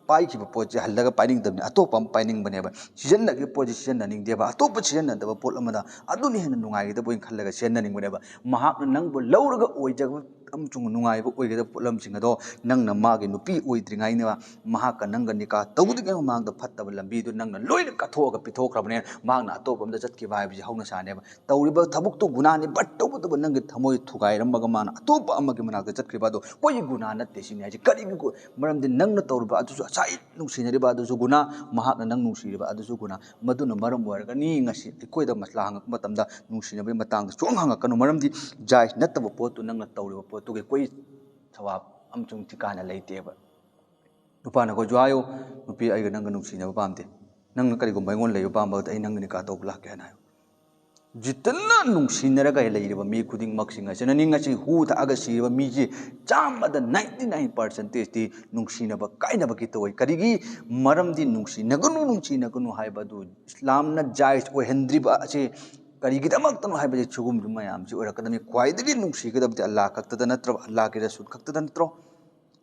ꯄꯥꯏꯈꯤꯕ ꯄꯣꯠꯁꯦ ꯍꯜꯂꯒ ꯄꯥꯏꯅꯤꯡꯗꯕꯅꯤ, ꯑꯇꯣꯞꯄ ꯑꯃ ꯄꯥꯏꯅꯤꯡꯕꯅꯦꯕ꯫ ꯁꯤꯖꯤꯟꯅꯈꯤꯕ ꯄꯣꯠꯁꯦ ꯁꯤꯖꯤꯟꯅꯅꯤꯡꯗꯦꯕ, ꯑꯇꯣꯞꯄ ꯁꯤꯖꯤꯟꯅꯗꯕ ꯄꯣꯠ ꯑꯃꯗ ꯑꯗꯨꯅ ꯍꯦꯟꯅ ꯅꯨꯡꯉꯥꯏꯒꯗꯕ ꯑꯣꯏꯅ ꯈꯜꯂꯒ ꯁꯤꯖꯤꯟꯅꯅꯤꯡꯕꯅꯦꯕ꯫ ꯃꯍꯥꯛꯅ ꯅꯪꯕꯨ ꯂꯧꯔꯒ ꯑꯣꯏꯖꯕ ꯑꯃꯁꯨꯡ ꯅꯨꯡꯉꯥꯏꯕ ꯑꯣꯏꯒꯗꯕ ꯄꯣꯠꯂꯝꯁꯤꯡ ꯑꯗꯣ ꯅꯪꯅ ꯃꯥꯒꯤ ꯅꯨꯄꯤ ꯑꯣꯏꯗ꯭ꯔꯤꯉꯩꯅꯦꯕ, ꯃꯍꯥꯛꯀ ꯅꯪꯒ ꯅꯤꯀꯥ ꯇꯧꯗ꯭ꯔꯤꯉꯩ ꯃꯃꯥꯡꯗ ꯐꯠꯇꯕ ꯂꯝꯕꯤꯗꯨ ꯅꯪꯅ ꯂꯣꯏꯅ ꯀꯠꯊꯣꯛꯑꯒ ꯄꯤꯊꯣꯛꯈ꯭ꯔꯕꯅꯦ꯫ ꯃꯍꯥꯛꯅ ꯑꯇꯣꯞꯄ ꯑꯃꯗ ꯆꯠꯈꯤꯕ ꯍꯥꯏꯕꯁꯤ ꯍꯧꯅ ꯁꯥꯅꯦꯕ꯫ ꯇꯧꯔꯤꯕ ꯊꯕꯛꯇꯨ ꯒꯨꯅꯥꯅꯤ, but ꯇꯧꯕꯇꯕꯨ ꯅꯪꯒꯤ ꯊꯃꯣꯏ ꯊꯨꯒꯥꯏꯔꯝꯃꯒ ꯃꯥꯅ ꯑꯇꯣꯞꯄ ꯑꯃꯒꯤ ꯃꯅꯥꯛꯇ ꯆꯠꯈ꯭ꯔꯤꯕ ꯑꯗꯣ ꯀꯣꯏꯒꯤ ꯒꯨꯅꯥ ꯅꯠꯇꯦ ꯁꯤꯅꯤ ꯍꯥꯏꯁꯦ꯫ ꯀꯔꯤꯒꯤ ꯒꯨ-, ꯃꯔꯝꯗꯤ ꯅꯪꯅ ꯇꯧꯔꯤꯕ ꯑꯗꯨꯁꯨ ꯉꯁꯥꯏ ꯅꯨꯡꯁꯤꯅꯔꯤꯕ ꯑꯗꯨꯁꯨ ꯒꯨꯅꯥ, ꯃꯍꯥꯛꯅ ꯅꯪ ꯅꯨꯡꯁꯤꯔꯤꯕ ꯑꯗꯨꯁꯨ ꯒꯨꯅꯥ꯫ ꯃꯗꯨꯅ ꯃꯔꯝ ꯑꯣꯏꯔꯒꯅꯤ ꯉꯁꯤ ꯑꯩꯈꯣꯏꯗ ꯃꯁꯂꯥ ꯍꯪꯉꯛꯄ ꯃꯇꯝꯗ ꯅꯨꯡꯁꯤꯅꯕꯒꯤ ꯃꯇꯥꯡꯗ ꯁꯨꯡꯍꯪ ꯍꯪꯉꯛꯀꯅꯨ, ꯃꯔꯝꯗꯤ ꯖꯥꯏꯖ ꯅꯠꯇꯕ ꯄꯣꯠꯇꯨ ꯅꯪꯅ ꯇꯧꯔꯤꯕ ꯄꯣꯠꯇꯨꯒꯤ ꯀꯣꯏ ꯊꯋꯥꯕ ꯑꯃꯁꯨꯡ ꯊꯤꯀꯥꯅ ꯂꯩꯇꯦꯕ꯫ ꯅꯨꯄꯥꯅ ꯑꯩꯈꯣꯏꯁꯨ ꯍꯥꯏꯌꯨ, "ꯅꯨꯄꯤ, ꯑꯩꯒ ꯅꯪꯒ ꯅꯨꯡꯁꯤꯅꯕ ꯄꯥꯝꯗꯦ, ꯅꯪꯅ ꯀꯔꯤꯒꯨꯝꯕ ꯑꯩꯉꯣꯟꯗ ꯂꯩꯕ ꯄꯥꯝꯕꯗ ꯑꯩ ꯅꯪꯒ ꯅꯤꯀꯥ ꯇꯧꯕ ꯂꯥꯛꯀꯦ" ꯍꯥꯏꯅ ꯍꯥꯏꯌꯨ꯫ ꯖꯤꯇꯟꯅ ꯅꯨꯡꯁꯤꯅꯔꯒ ꯂꯩꯔꯤꯕ ꯃꯤ ꯈꯨꯗꯤꯡꯃꯛꯁꯤꯡ ꯑꯁꯤꯅꯅꯤ꯫ ꯉꯁꯤ ꯍꯨ ꯊꯛꯑꯒ ꯁꯤꯔꯤꯕ ꯃꯤꯁꯤ ꯆꯥꯝꯃꯗ ninety nine percent ꯇꯤ ꯅꯨꯡꯁꯤꯅꯕ ꯀꯥꯏꯅꯕꯒꯤ ꯇꯧꯏ꯫ ꯀꯔꯤꯒꯤ? ꯃꯔꯝꯗꯤ ꯅꯨꯡꯁꯤꯅꯒꯅꯨ, ꯅꯨꯡꯁꯤꯅꯒꯅꯨ ꯍꯥꯏꯕ ꯑꯗꯨ ꯏꯁꯂꯥꯝꯅ ꯖꯥꯏꯖ ꯑꯣꯏꯍꯟꯗ꯭ꯔꯤꯕ ꯑꯁꯤ ꯀꯔꯤꯒꯤꯗꯃꯛꯇꯅꯣ ꯍꯥꯏꯕꯁꯤ ꯁꯤꯒꯨꯝꯕ ꯃꯌꯥꯝꯁꯤ ꯑꯣꯏꯔꯛꯀꯗꯕꯅꯤ꯫ ꯈ꯭ꯋꯥꯏꯗꯒꯤ ꯅꯨꯡꯁꯤꯒꯗꯕꯗꯤ ꯑꯜꯂꯥꯍ ꯈꯛꯇꯗ ꯅꯠꯇ꯭ꯔꯕ? ꯑꯜꯂꯥꯍꯒꯤ ꯔꯁꯨꯜ ꯈꯛꯇꯗ ꯅꯠꯇ꯭ꯔꯣ?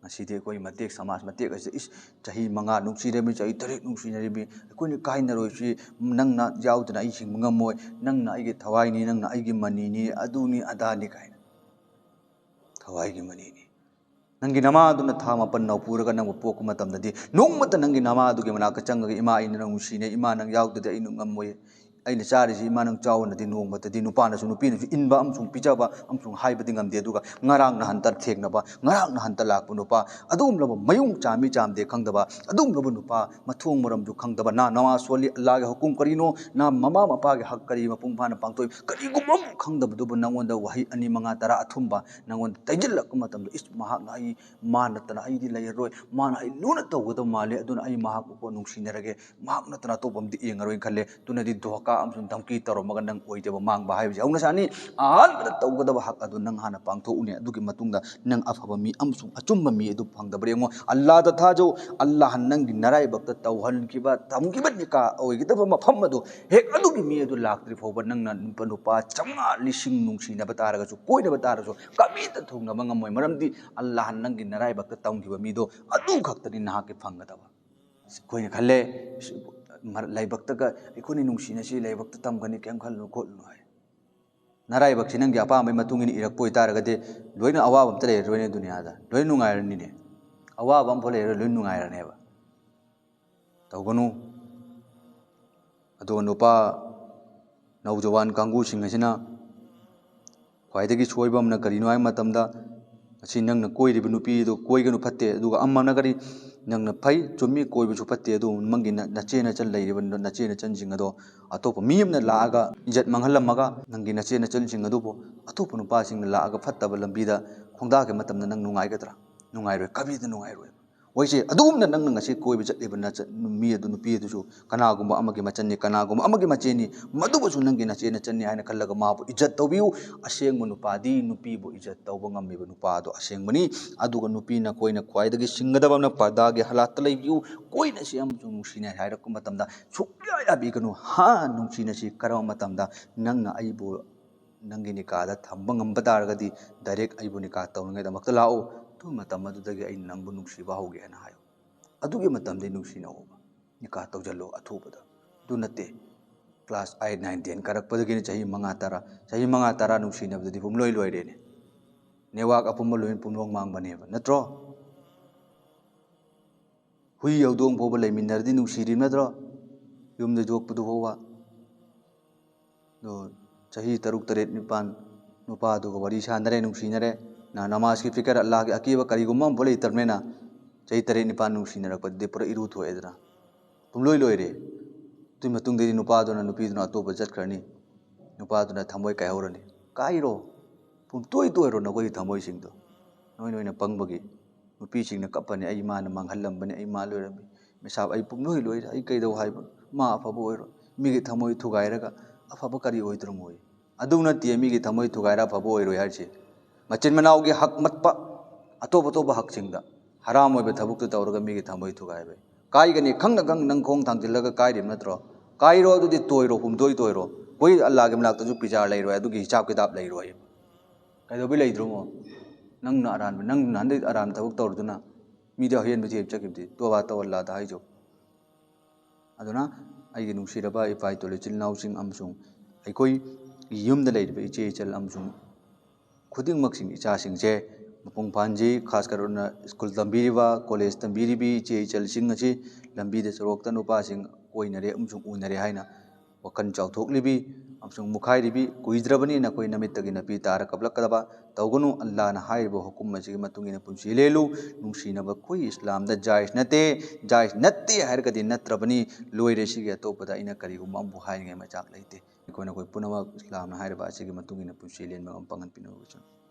ꯉꯁꯤꯗꯤ ꯑꯩꯈꯣꯏ ꯃꯇꯦꯛ, ꯁꯃꯥꯖ ꯃꯇꯦꯛ ꯑꯁꯤꯗ, ꯏꯁ, ꯆꯍꯤ ꯃꯉꯥ ꯅꯨꯡꯁꯤꯔꯕꯤ, ꯆꯍꯤ ꯇꯔꯦꯠ ꯅꯨꯡꯁꯤꯅꯔꯤꯕꯤ, ꯑꯩꯈꯣꯏꯅ ꯀꯥꯏꯅꯔꯣꯏꯁꯤ, ꯅꯪꯅ ꯌꯥꯎꯗꯅ ꯑꯩ ꯍꯤꯡꯕ ꯉꯝꯃꯣꯏ, ꯅꯪꯅ ꯑꯩꯒꯤ ꯊꯋꯥꯏꯅꯤ, ꯅꯪꯅ ꯑꯩꯒꯤ ꯃꯅꯤꯅꯤ, ꯑꯗꯨꯅꯤ ꯑꯗꯥꯅꯤ ꯀꯥꯏꯅ꯫ ꯊꯋꯥꯏꯒꯤ ꯃꯅꯤꯅꯤ꯫ ꯅꯪꯒꯤ ꯅꯃꯥꯗꯨꯅ ꯊꯥ ꯃꯥꯄꯟ ꯅꯧꯄꯨꯔꯒ ꯅꯪꯕꯨ ꯄꯣꯛꯄ ꯃꯇꯝꯗꯗꯤ ꯅꯣꯡꯃꯇ ꯅꯪꯒꯤ ꯅꯃꯥꯗꯨꯒꯤ ꯃꯅꯥꯛꯇ ꯆꯪꯉꯒ, "ꯏꯃꯥ, ꯑꯩꯅ ꯅꯪ ꯅꯨꯡꯁꯤꯅꯦ, ꯏꯃꯥ, ꯅꯪ ꯌꯥꯎꯗ꯭ꯔꯗꯤ ꯑꯩ ꯉꯝꯃꯣꯏ, ꯑꯩꯅ ꯆꯥꯔꯤꯁꯤ ꯏꯃꯥ ꯅꯪ ꯆꯥꯎꯅꯗꯤ ꯅꯣꯡꯃꯇꯗꯤ ꯅꯨꯄꯥꯅꯁꯨ ꯅꯨꯄꯤꯅꯁꯨ ꯏꯟꯕ ꯑꯃꯁꯨꯡ ꯄꯤꯖꯕ ꯑꯃꯁꯨꯡ ꯍꯥꯏꯕꯗꯤ ꯉꯝꯗꯦ꯫ ꯑꯗꯨꯒ ꯉꯔꯥꯡ ꯅꯍꯥꯟꯇ ꯊꯦꯡꯅꯕ, ꯉꯔꯥꯡ ꯅꯍꯥꯟꯇ ꯂꯥꯛꯄ ꯅꯨꯄꯥ, ꯑꯗꯨꯒꯨꯝꯂꯕ ꯃꯌꯨꯡ ꯆꯥꯃꯤ ꯆꯥꯝꯗꯦ ꯈꯪꯗꯕ, ꯑꯗꯨꯒꯨꯝꯂꯕ ꯅꯨꯄꯥ, ꯃꯊꯣꯡ ꯃꯔꯝꯁꯨ ꯈꯪꯗꯕ, ꯅꯥ ꯅꯃꯥꯖ ꯁꯣꯜꯂꯤ, ꯑꯜꯂꯥꯍꯒꯤ ꯍꯨꯀꯨꯝ ꯀꯔꯤꯅꯣ, ꯅꯥ ꯃꯃꯥ ꯃꯄꯥꯒꯤ ꯍꯛ ꯀꯔꯤ ꯃꯄꯨꯡ ꯐꯥꯅ ꯄꯥꯡꯊꯣꯛꯏ, ꯀꯔꯤꯒꯨꯝꯕ ꯑꯃ ꯈꯪꯗꯕꯗꯨꯕꯨ ꯅꯪꯉꯣꯟꯗ ꯋꯥꯍꯩ ꯑꯅꯤ, ꯃꯉꯥ, ꯇꯔꯥ ꯑꯊꯨꯝꯕ ꯅꯪꯉꯣꯟꯗ ꯇꯩꯁꯤꯜꯂꯛꯄ ꯃꯇꯝꯗ, ꯏꯁ, ꯃꯍꯥꯛꯅ ꯑꯩ, ꯃꯥ ꯅꯠꯇꯅ ꯑꯩꯗꯤ ꯂꯩꯔꯔꯣꯏ, ꯃꯥꯅ ꯑꯩ ꯂꯨꯅ ꯇꯧꯒꯗꯕ ꯃꯥꯜꯂꯤ, ꯑꯗꯨꯅ ꯑꯩ ꯃꯍꯥꯛꯄꯨ ꯅꯨꯡꯁꯤꯅꯔꯒꯦ, ꯃꯍꯥꯛ ꯅꯠꯇꯅ ꯑꯇꯣꯞꯄ ꯑꯃꯗꯤ ꯌꯦꯡꯉꯔꯣꯏꯅ ꯈꯜꯂꯦ꯫ ꯑꯗꯨꯅꯗꯤ ꯙꯣꯀꯥ ꯑꯃꯁꯨꯡ ꯙꯝꯀꯤ ꯇꯧꯔꯝꯃꯒ ꯅꯪ ꯑꯣꯏꯗꯕ ꯃꯥꯡꯕ ꯍꯥꯏꯕꯁꯤ ꯍꯧꯅ ꯁꯥꯅꯤ꯫ ꯑꯍꯥꯟꯕꯗ ꯇꯧꯒꯗꯕ ꯍꯛ ꯑꯗꯨ ꯅꯪ ꯍꯥꯟꯅ ꯄꯥꯡꯊꯣꯛꯎꯅꯦ꯫ ꯑꯗꯨꯒꯤ ꯃꯇꯨꯡꯗ ꯅꯪ ꯑꯐꯕ ꯃꯤ ꯑꯃꯁꯨꯡ ꯑꯆꯨꯝꯕ ꯃꯤ ꯑꯗꯨ ꯐꯪꯗꯕ꯭ꯔꯥ ꯌꯦꯡꯉꯣ꯫ ꯑꯜꯂꯥꯗ ꯊꯥꯖꯧ꯫ ꯑꯜꯂꯥꯍꯅ ꯅꯪꯒꯤ ꯅꯔꯥꯏꯕꯛꯇ ꯇꯧꯍꯟꯈꯤꯕ, ꯇꯝꯈꯤꯕ ꯅꯤꯀꯥ ꯑꯣꯏꯒꯗꯕ ꯃꯐꯝ ꯑꯗꯨ ꯍꯦꯛ ꯑꯗꯨꯒꯤ ꯃꯤ ꯑꯗꯨ ꯂꯥꯛꯇ꯭ꯔꯤ ꯐꯥꯎꯕ ꯅꯪꯅ ꯅꯨꯄꯥ, ꯅꯨꯄꯥ ꯆꯥꯝꯃꯉꯥ, ꯂꯤꯁꯤꯡ ꯅꯨꯡꯁꯤꯅꯕ ꯇꯥꯔꯒꯁꯨ, ꯀꯣꯏꯅꯕ ꯇꯥꯔꯁꯨ, ꯀꯃꯤꯠꯇ ꯊꯨꯡꯅꯕ ꯉꯝꯃꯣꯏ꯫ ꯃꯔꯝꯗꯤ ꯑꯜꯂꯥꯍꯅ ꯅꯪꯒꯤ ꯅꯔꯥꯏꯕꯛꯇ ꯇꯝꯈꯤꯕ ꯃꯤꯗꯣ ꯑꯗꯨ ꯈꯛꯇꯅꯤ ꯅꯍꯥꯛꯀꯤ ꯐꯪꯒꯗꯕ꯫ ꯑꯩꯈꯣꯏꯅ ꯈꯜꯂꯦ, ꯂꯥꯏꯕꯛꯇꯒ ꯑꯩꯈꯣꯏꯅ ꯅꯨꯡꯁꯤꯅꯁꯤ, ꯂꯥꯏꯕꯛꯇ ꯇꯝꯒꯅꯤ, ꯀꯩꯝ ꯈꯜꯂꯨꯅꯨ ꯈꯣꯠꯂꯨꯅꯨ ꯍꯥꯏ꯫ ꯅꯔꯥꯏꯕꯛꯁꯤ ꯅꯪꯒꯤ ꯑꯄꯥꯝꯕꯒꯤ ꯃꯇꯨꯡ ꯏꯟꯅ ꯏꯔꯛꯄ ꯑꯣꯏꯇꯥꯔꯒꯗꯤ ꯂꯣꯏꯅ ꯑꯋꯥꯕ ꯑꯝꯇ ꯂꯩꯔꯔꯣꯏꯅꯦ ꯗꯨꯅꯤꯌꯥꯗ, ꯂꯣꯏ ꯅꯨꯡꯉꯥꯏꯔꯅꯤꯅꯦ꯫ ꯑꯋꯥꯕ ꯑꯝꯐꯥꯎ ꯂꯩꯔꯔꯣꯏ, ꯂꯣꯏ ꯅꯨꯡꯉꯥꯏꯔꯅꯦꯕ꯫ ꯇꯧꯒꯅꯨ꯫ ꯑꯗꯨꯒ ꯅꯨꯄꯥ ꯅꯧꯖꯋꯥꯟ ꯀꯥꯡꯕꯨꯁꯤꯡ ꯑꯁꯤꯅ ꯈ꯭ꯋꯥꯏꯗꯒꯤ ꯁꯣꯏꯕ ꯑꯃꯅ ꯀꯔꯤꯅꯣ ꯍꯥꯏꯕ ꯃꯇꯝꯗ, ꯉꯁꯤ ꯅꯪꯅ ꯀꯣꯏꯔꯤꯕ ꯅꯨꯄꯤꯗꯨ ꯀꯣꯏꯒꯅꯨ ꯐꯠꯇꯦ, ꯑꯗꯨꯒ ꯑꯃꯅ ꯀꯔꯤ, ꯅꯪꯅ ꯐꯩ, ꯆꯨꯝꯃꯤ, ꯀꯣꯏꯕꯁꯨ ꯐꯠꯇꯦ, ꯑꯗꯨ ꯅꯪꯒꯤ ꯅ-, ꯅꯆꯦ ꯅꯆꯟ ꯂꯩꯔꯤꯕ ꯅ-, ꯅꯆꯦ ꯅꯆꯟꯁꯤꯡ ꯑꯗꯣ ꯑꯇꯣꯞꯄ ꯃꯤ ꯑꯃꯅ ꯂꯥꯛꯑꯒ ꯏꯖꯠ ꯃꯥꯡꯍꯜꯂꯝꯃꯒ, ꯅꯪꯒꯤ ꯅꯆꯦ ꯅꯆꯟꯁꯤꯡ ꯑꯗꯨꯕꯨ ꯑꯇꯣꯞꯄ ꯅꯨꯄꯥꯁꯤꯡꯅ ꯂꯥꯛꯑꯒ ꯐꯠꯇꯕ ꯂꯝꯕꯤꯗ ꯈꯣꯡꯗꯥꯈꯤꯕ ꯃꯇꯝꯗ ꯅꯪ ꯅꯨꯡꯉꯥꯏꯒꯗ꯭ꯔꯥ? ꯅꯨꯡꯉꯥꯏꯔꯣꯏ, ꯀꯕꯤꯗ ꯅꯨꯡꯉꯥꯏꯔꯣꯏ꯫ ꯍꯣꯏꯁꯦ, ꯑꯗꯨꯒꯨꯝꯅ ꯅꯪꯅ ꯉꯁꯤ ꯀꯣꯏꯕ ꯆꯠꯂꯤꯕ ꯅꯆ-, ꯃꯤ ꯑꯗꯨ, ꯅꯨꯄꯤ ꯑꯗꯨꯁꯨ ꯀꯅꯥꯒꯨꯝꯕ ꯑꯃꯒꯤ ꯃꯆꯟꯅꯤ, ꯀꯅꯥꯒꯨꯝꯕ ꯑꯃꯒꯤ ꯃꯆꯦꯅꯤ, ꯃꯗꯨꯕꯨꯁꯨ ꯅꯪꯒꯤ ꯅꯆꯦ ꯅꯆꯟꯅꯤ ꯍꯥꯏꯅ ꯈꯜꯂꯒ ꯃꯥꯕꯨ ꯏꯖꯠ ꯇꯧꯕꯤꯌꯨ꯫ ꯑꯁꯦꯡꯕ ꯅꯨꯄꯥꯗꯤ ꯅꯨꯄꯤꯕꯨ ꯏꯖꯠ ꯇꯧꯕ ꯉꯝꯃꯤꯕ ꯅꯨꯄꯥꯗꯣ ꯑꯁꯦꯡꯕꯅꯤ꯫ ꯑꯗꯨꯒ ꯅꯨꯄꯤꯅ ꯑꯩꯈꯣꯏꯅ ꯈ꯭ꯋꯥꯏꯗꯒꯤ ꯁꯤꯡꯒꯗꯕ ꯑꯃꯅ ꯄꯔꯗꯥꯒꯤ ꯍꯥꯂꯥꯠꯇ ꯂꯩꯕꯤꯌꯨ꯫ ꯀꯣꯏꯅꯁꯤ ꯑꯃꯁꯨꯡ ꯅꯨꯡꯁꯤꯅꯩ ꯍꯥꯏꯔꯛꯄ ꯃꯇꯝꯗ ꯁꯨꯛꯌꯥ ꯌꯥꯕꯤꯒꯅꯨ꯫ ꯍꯥ, ꯅꯨꯡꯁꯤꯅꯁꯤ ꯀꯔꯝꯕ ꯃꯇꯝꯗ? ꯅꯪꯅ ꯑꯩꯕꯨ ꯅꯪꯒꯤ ꯅꯤꯀꯥꯗ ꯊꯝꯕ ꯉꯝꯕ ꯇꯥꯔꯒꯗꯤ direct ꯑꯩꯕꯨ ꯅꯤꯀꯥ ꯇꯧꯅꯉꯥꯏꯗꯃꯛꯇ ꯂꯥꯛꯎ꯫ ꯑꯗꯨ ꯃꯇꯝ ꯑꯗꯨꯗꯒꯤ ꯑꯩ ꯅꯪꯕꯨ ꯅꯨꯡꯁꯤꯕ ꯍꯧꯒꯦ ꯍꯥꯏꯅ ꯍꯥꯏꯌꯨ꯫ ꯑꯗꯨꯒꯤ ꯃꯇꯝꯗꯤ ꯅꯨꯡꯁꯤꯅꯧꯕ, ꯅꯤꯀꯥ ꯇꯧꯁꯤꯜꯂꯣ ꯑꯊꯨꯕꯗ꯫ ꯑꯗꯨ ꯅꯠꯇꯦ, class eight, nine, ten ꯀꯥꯔꯛꯄꯗꯒꯤꯅ ꯆꯍꯤ ꯃꯉꯥ, ꯇꯔꯥ, ꯆꯍꯤ ꯃꯉꯥ, ꯇꯔꯥ ꯅꯨꯡꯁꯤꯅꯕꯗꯗꯤ ꯄꯨꯝꯂꯣꯏ ꯂꯣꯏꯔꯦꯅꯦ꯫ ꯅꯦꯠꯋꯥꯛ ꯑꯄꯨꯝꯕ ꯂꯣꯏ ꯄꯨꯝꯂꯣꯡ ꯃꯥꯡꯕꯅꯦꯕ, ꯅꯠꯇ꯭ꯔꯣ? ꯍꯨꯏ ꯍꯧꯗꯣꯡ ꯐꯥꯎꯕ ꯂꯩꯃꯤꯟꯅꯔꯗꯤ ꯅꯨꯡꯁꯤꯔꯤꯕ ꯅꯠꯇ꯭ꯔꯣ? ꯌꯨꯝꯗ ꯌꯣꯛꯄꯗꯨ ꯐꯥꯎꯕ꯫ ꯑꯗꯣ ꯆꯍꯤ ꯇꯔꯨꯛ, ꯇꯔꯦꯠ, ꯅꯤꯄꯥꯟ ꯅꯨꯄꯥꯗꯨꯒ ꯋꯥꯔꯤ ꯁꯥꯟꯅꯔꯦ, ꯅꯨꯡꯁꯤꯅꯔꯦ꯫ ꯅ-, ꯅꯃꯥꯖꯀꯤ ꯐꯤꯀꯔ, ꯑꯜꯂꯥꯍꯒꯤ ꯑꯀꯤꯕ ꯀꯔꯤꯒꯨꯝꯕ ꯑꯃꯐꯥꯎ ꯂꯩꯇ꯭ꯔꯕꯅꯤꯅ ꯆꯍꯤ ꯇꯔꯦꯠ, ꯅꯤꯄꯥꯟ ꯅꯨꯡꯁꯤꯅꯔꯛꯄꯗꯨꯗꯤ ꯄꯨꯔꯥ ꯏꯔꯨ ꯊꯣꯛꯑꯦꯗꯅ꯫ ꯄꯨꯝꯂꯣꯏ ꯂꯣꯏꯔꯦ꯫ ꯑꯗꯨꯒꯤ ꯃꯇꯨꯡꯗꯗꯤ ꯅꯨꯄꯥꯗꯨꯅ ꯅꯨꯄꯤꯗꯨꯅ ꯑꯇꯣꯞꯄ ꯆꯠꯈ꯭ꯔꯅꯤ꯫ ꯅꯨꯄꯥꯗꯨꯅ ꯊꯃꯣꯏ ꯀꯥꯏꯍꯧꯔꯅꯤ꯫ ꯀꯥꯏꯔꯣ꯫ ꯄꯨꯝꯇꯣꯏ ꯇꯣꯏꯔꯣ ꯅꯈꯣꯏꯒꯤ ꯊꯃꯣꯏꯁꯤꯡꯗꯣ꯫ ꯅꯣꯏ ꯅꯣꯏꯅ ꯄꯪꯕꯒꯤ꯫ ꯅꯨꯄꯤꯁꯤꯡꯅ ꯀꯞꯄꯅꯤ, "ꯑꯩ ꯃꯥꯅ ꯃꯥꯡꯍꯜꯂꯝꯕꯅꯤ, ꯑꯩ ꯃꯥ ꯂꯣꯏꯔꯝꯃꯤ꯫ ꯃꯤꯁꯥꯞ ꯑꯩ ꯄꯨꯝꯂꯣꯏ ꯂꯣꯏꯔꯦ, ꯑꯩ ꯀꯩꯗꯧ ꯍꯥꯏꯕ? ꯃꯥ ꯑꯐꯕ ꯑꯣꯏꯔꯣ꯫ ꯃꯤꯒꯤ ꯊꯃꯣꯏ ꯊꯨꯒꯥꯏꯔꯒ ꯑꯐꯕ ꯀꯔꯤ ꯑꯣꯏꯗ꯭ꯔꯣ ꯃꯣꯏ?" ꯑꯗꯨ ꯅꯠꯇꯦ ꯃꯤꯒꯤ ꯊꯃꯣꯏ ꯊꯨꯒꯥꯏꯔ ꯑꯐꯕ ꯑꯣꯏꯔꯣꯏ ꯍꯥꯏꯔꯤꯁꯦ꯫ ꯃꯆꯤꯟ ꯃꯅꯥꯎꯒꯤ ꯍꯛ ꯃꯠꯄ, ꯑꯇꯣꯞ ꯑꯇꯣꯞꯄ ꯍꯛꯁꯤꯡꯗ ꯍꯔꯥꯝ ꯑꯣꯏꯕ ꯊꯕꯛꯇ ꯇꯧꯔꯒ ꯃꯤꯒꯤ ꯊꯃꯣꯏ ꯊꯨꯒꯥꯏꯕ꯫ ꯀꯥꯏꯒꯅꯤ, ꯈꯪꯅ ꯈꯪꯅ ꯅꯪ ꯈꯣꯡ ꯊꯥꯡꯖꯤꯜꯂꯒ ꯀꯥꯏꯔꯤꯕ ꯅꯠꯇ꯭ꯔꯣ? ꯀꯥꯏꯔꯣ, ꯑꯗꯨꯗꯤ ꯇꯣꯏꯔꯣ, ꯄꯨꯝꯇꯣꯏ ꯇꯣꯏꯔꯣ꯫ ꯑꯩꯈꯣꯏ ꯑꯜꯂꯥꯒꯤ ꯃꯅꯥꯛꯇꯁꯨ ꯕꯤꯆꯥꯔ ꯂꯩꯔꯣꯏ, ꯑꯗꯨꯒꯤ ꯍꯤꯁꯥꯕ ꯀꯤꯇꯥꯕ ꯂꯩꯔꯣꯏ꯫ ꯀꯩꯗꯧꯕꯩ ꯂꯩꯗ꯭ꯔꯣꯃꯣ? ꯅꯪꯅ ꯑꯔꯥꯟꯕ, ꯅꯪ ꯅꯍꯥꯟꯗꯩ ꯑꯔꯥꯟꯕ ꯊꯕꯛ ꯇꯧꯔꯗꯨꯅ ꯃꯤꯗꯤ ꯑꯍꯦꯟꯕ ꯊꯤꯕ ꯆꯠꯈꯤꯕꯗꯤ꯫ ꯇꯣꯕꯥ ꯇꯧ ꯑꯜꯂꯥꯗ ꯍꯥꯏꯖꯧ꯫ ꯑꯗꯨꯅ ꯑꯩꯒꯤ ꯅꯨꯡꯁꯤꯔꯕ ꯏꯄꯥ ꯏꯇꯣꯜ ꯏꯆꯤꯜ ꯏꯅꯥꯎꯁꯤꯡ ꯑꯃꯁꯨꯡ ꯑꯩꯈꯣꯏꯒꯤ ꯌꯨꯝꯗ ꯂꯩꯔꯤꯕ ꯏꯆꯦ ꯏꯆꯜ ꯑꯃꯁꯨꯡ ꯈꯨꯗꯤꯡꯃꯛꯁꯤꯡ, ꯏꯆꯥꯁꯤꯡꯁꯦ ꯃꯄꯨꯡ ꯐꯥꯍꯟꯁꯤ꯫ ꯈꯥꯁ ꯀꯔꯅ ꯁ꯭ꯀꯨꯜ ꯇꯝꯕꯤꯔꯤꯕ, ꯀꯣꯂꯦꯖ ꯇꯝꯕꯤꯔꯤꯕꯤ ꯏꯆꯦ ꯏꯆꯜꯁꯤꯡ ꯑꯁꯤ ꯂꯝꯕꯤꯗ ꯁꯣꯔꯣꯛꯇ ꯅꯨꯄꯥꯁꯤꯡ ꯀꯣꯏꯅꯔꯦ ꯑꯃꯁꯨꯡ ꯎꯅꯔꯦ ꯍꯥꯏꯅ ꯋꯥꯈꯜ ꯆꯥꯎꯊꯣꯛꯂꯤꯕꯤ ꯑꯃꯁꯨꯡ ꯃꯨꯈꯥꯏꯔꯤꯕꯤ꯫ ꯀꯨꯏꯗ꯭ꯔꯕꯅꯤ ꯅꯈꯣꯏ ꯅꯃꯤꯠꯇꯒꯤ ꯅꯥꯄꯤ ꯇꯥꯔ ꯀꯞꯂꯛꯀꯗꯕ꯫ ꯇꯧꯒꯅꯨ꯫ ꯑꯜꯂꯥꯅ ꯍꯥꯏꯔꯤꯕ ꯍꯨꯀꯨꯝ ꯑꯁꯤꯒꯤ ꯃꯇꯨꯡ ꯏꯟꯅ ꯄꯨꯟꯁꯤ ꯂꯦꯜꯂꯨ꯫ ꯅꯨꯡꯁꯤꯅꯕ ꯑꯩꯈꯣꯏ ꯏꯁꯂꯥꯝꯗ ꯖꯥꯏꯖ ꯅꯠꯇꯦ꯫ ꯖꯥꯏꯖ ꯅꯠꯇꯦ ꯍꯥꯏꯔꯒꯗꯤ ꯅꯠꯇ꯭ꯔꯕꯅꯤ꯫ ꯂꯣꯏꯔꯦ, ꯁꯤꯒꯤ ꯑꯇꯣꯞꯄꯗ ꯑꯩꯅ ꯀꯔꯤꯒꯨꯝꯕ ꯑꯃꯕꯨ ꯍꯥꯏꯅꯤꯡꯉꯥꯏ ꯃꯆꯥꯛ ꯂꯩꯇꯦ꯫ ꯑꯩꯈꯣꯏ ꯅꯈꯣꯏ ꯄꯨꯝꯅꯃꯛ ꯏꯁꯂꯥꯝꯅ ꯍꯥꯏꯔꯤꯕ ꯑꯁꯤꯒꯤ ꯃꯇꯨꯡ ꯏꯟꯅ ꯄꯨꯟꯁꯤ ꯂꯦꯟꯕ ꯉꯝꯕ ꯄꯥꯡꯒꯜ ꯄꯤꯅꯕ ꯍꯣꯠꯅꯁꯤ꯫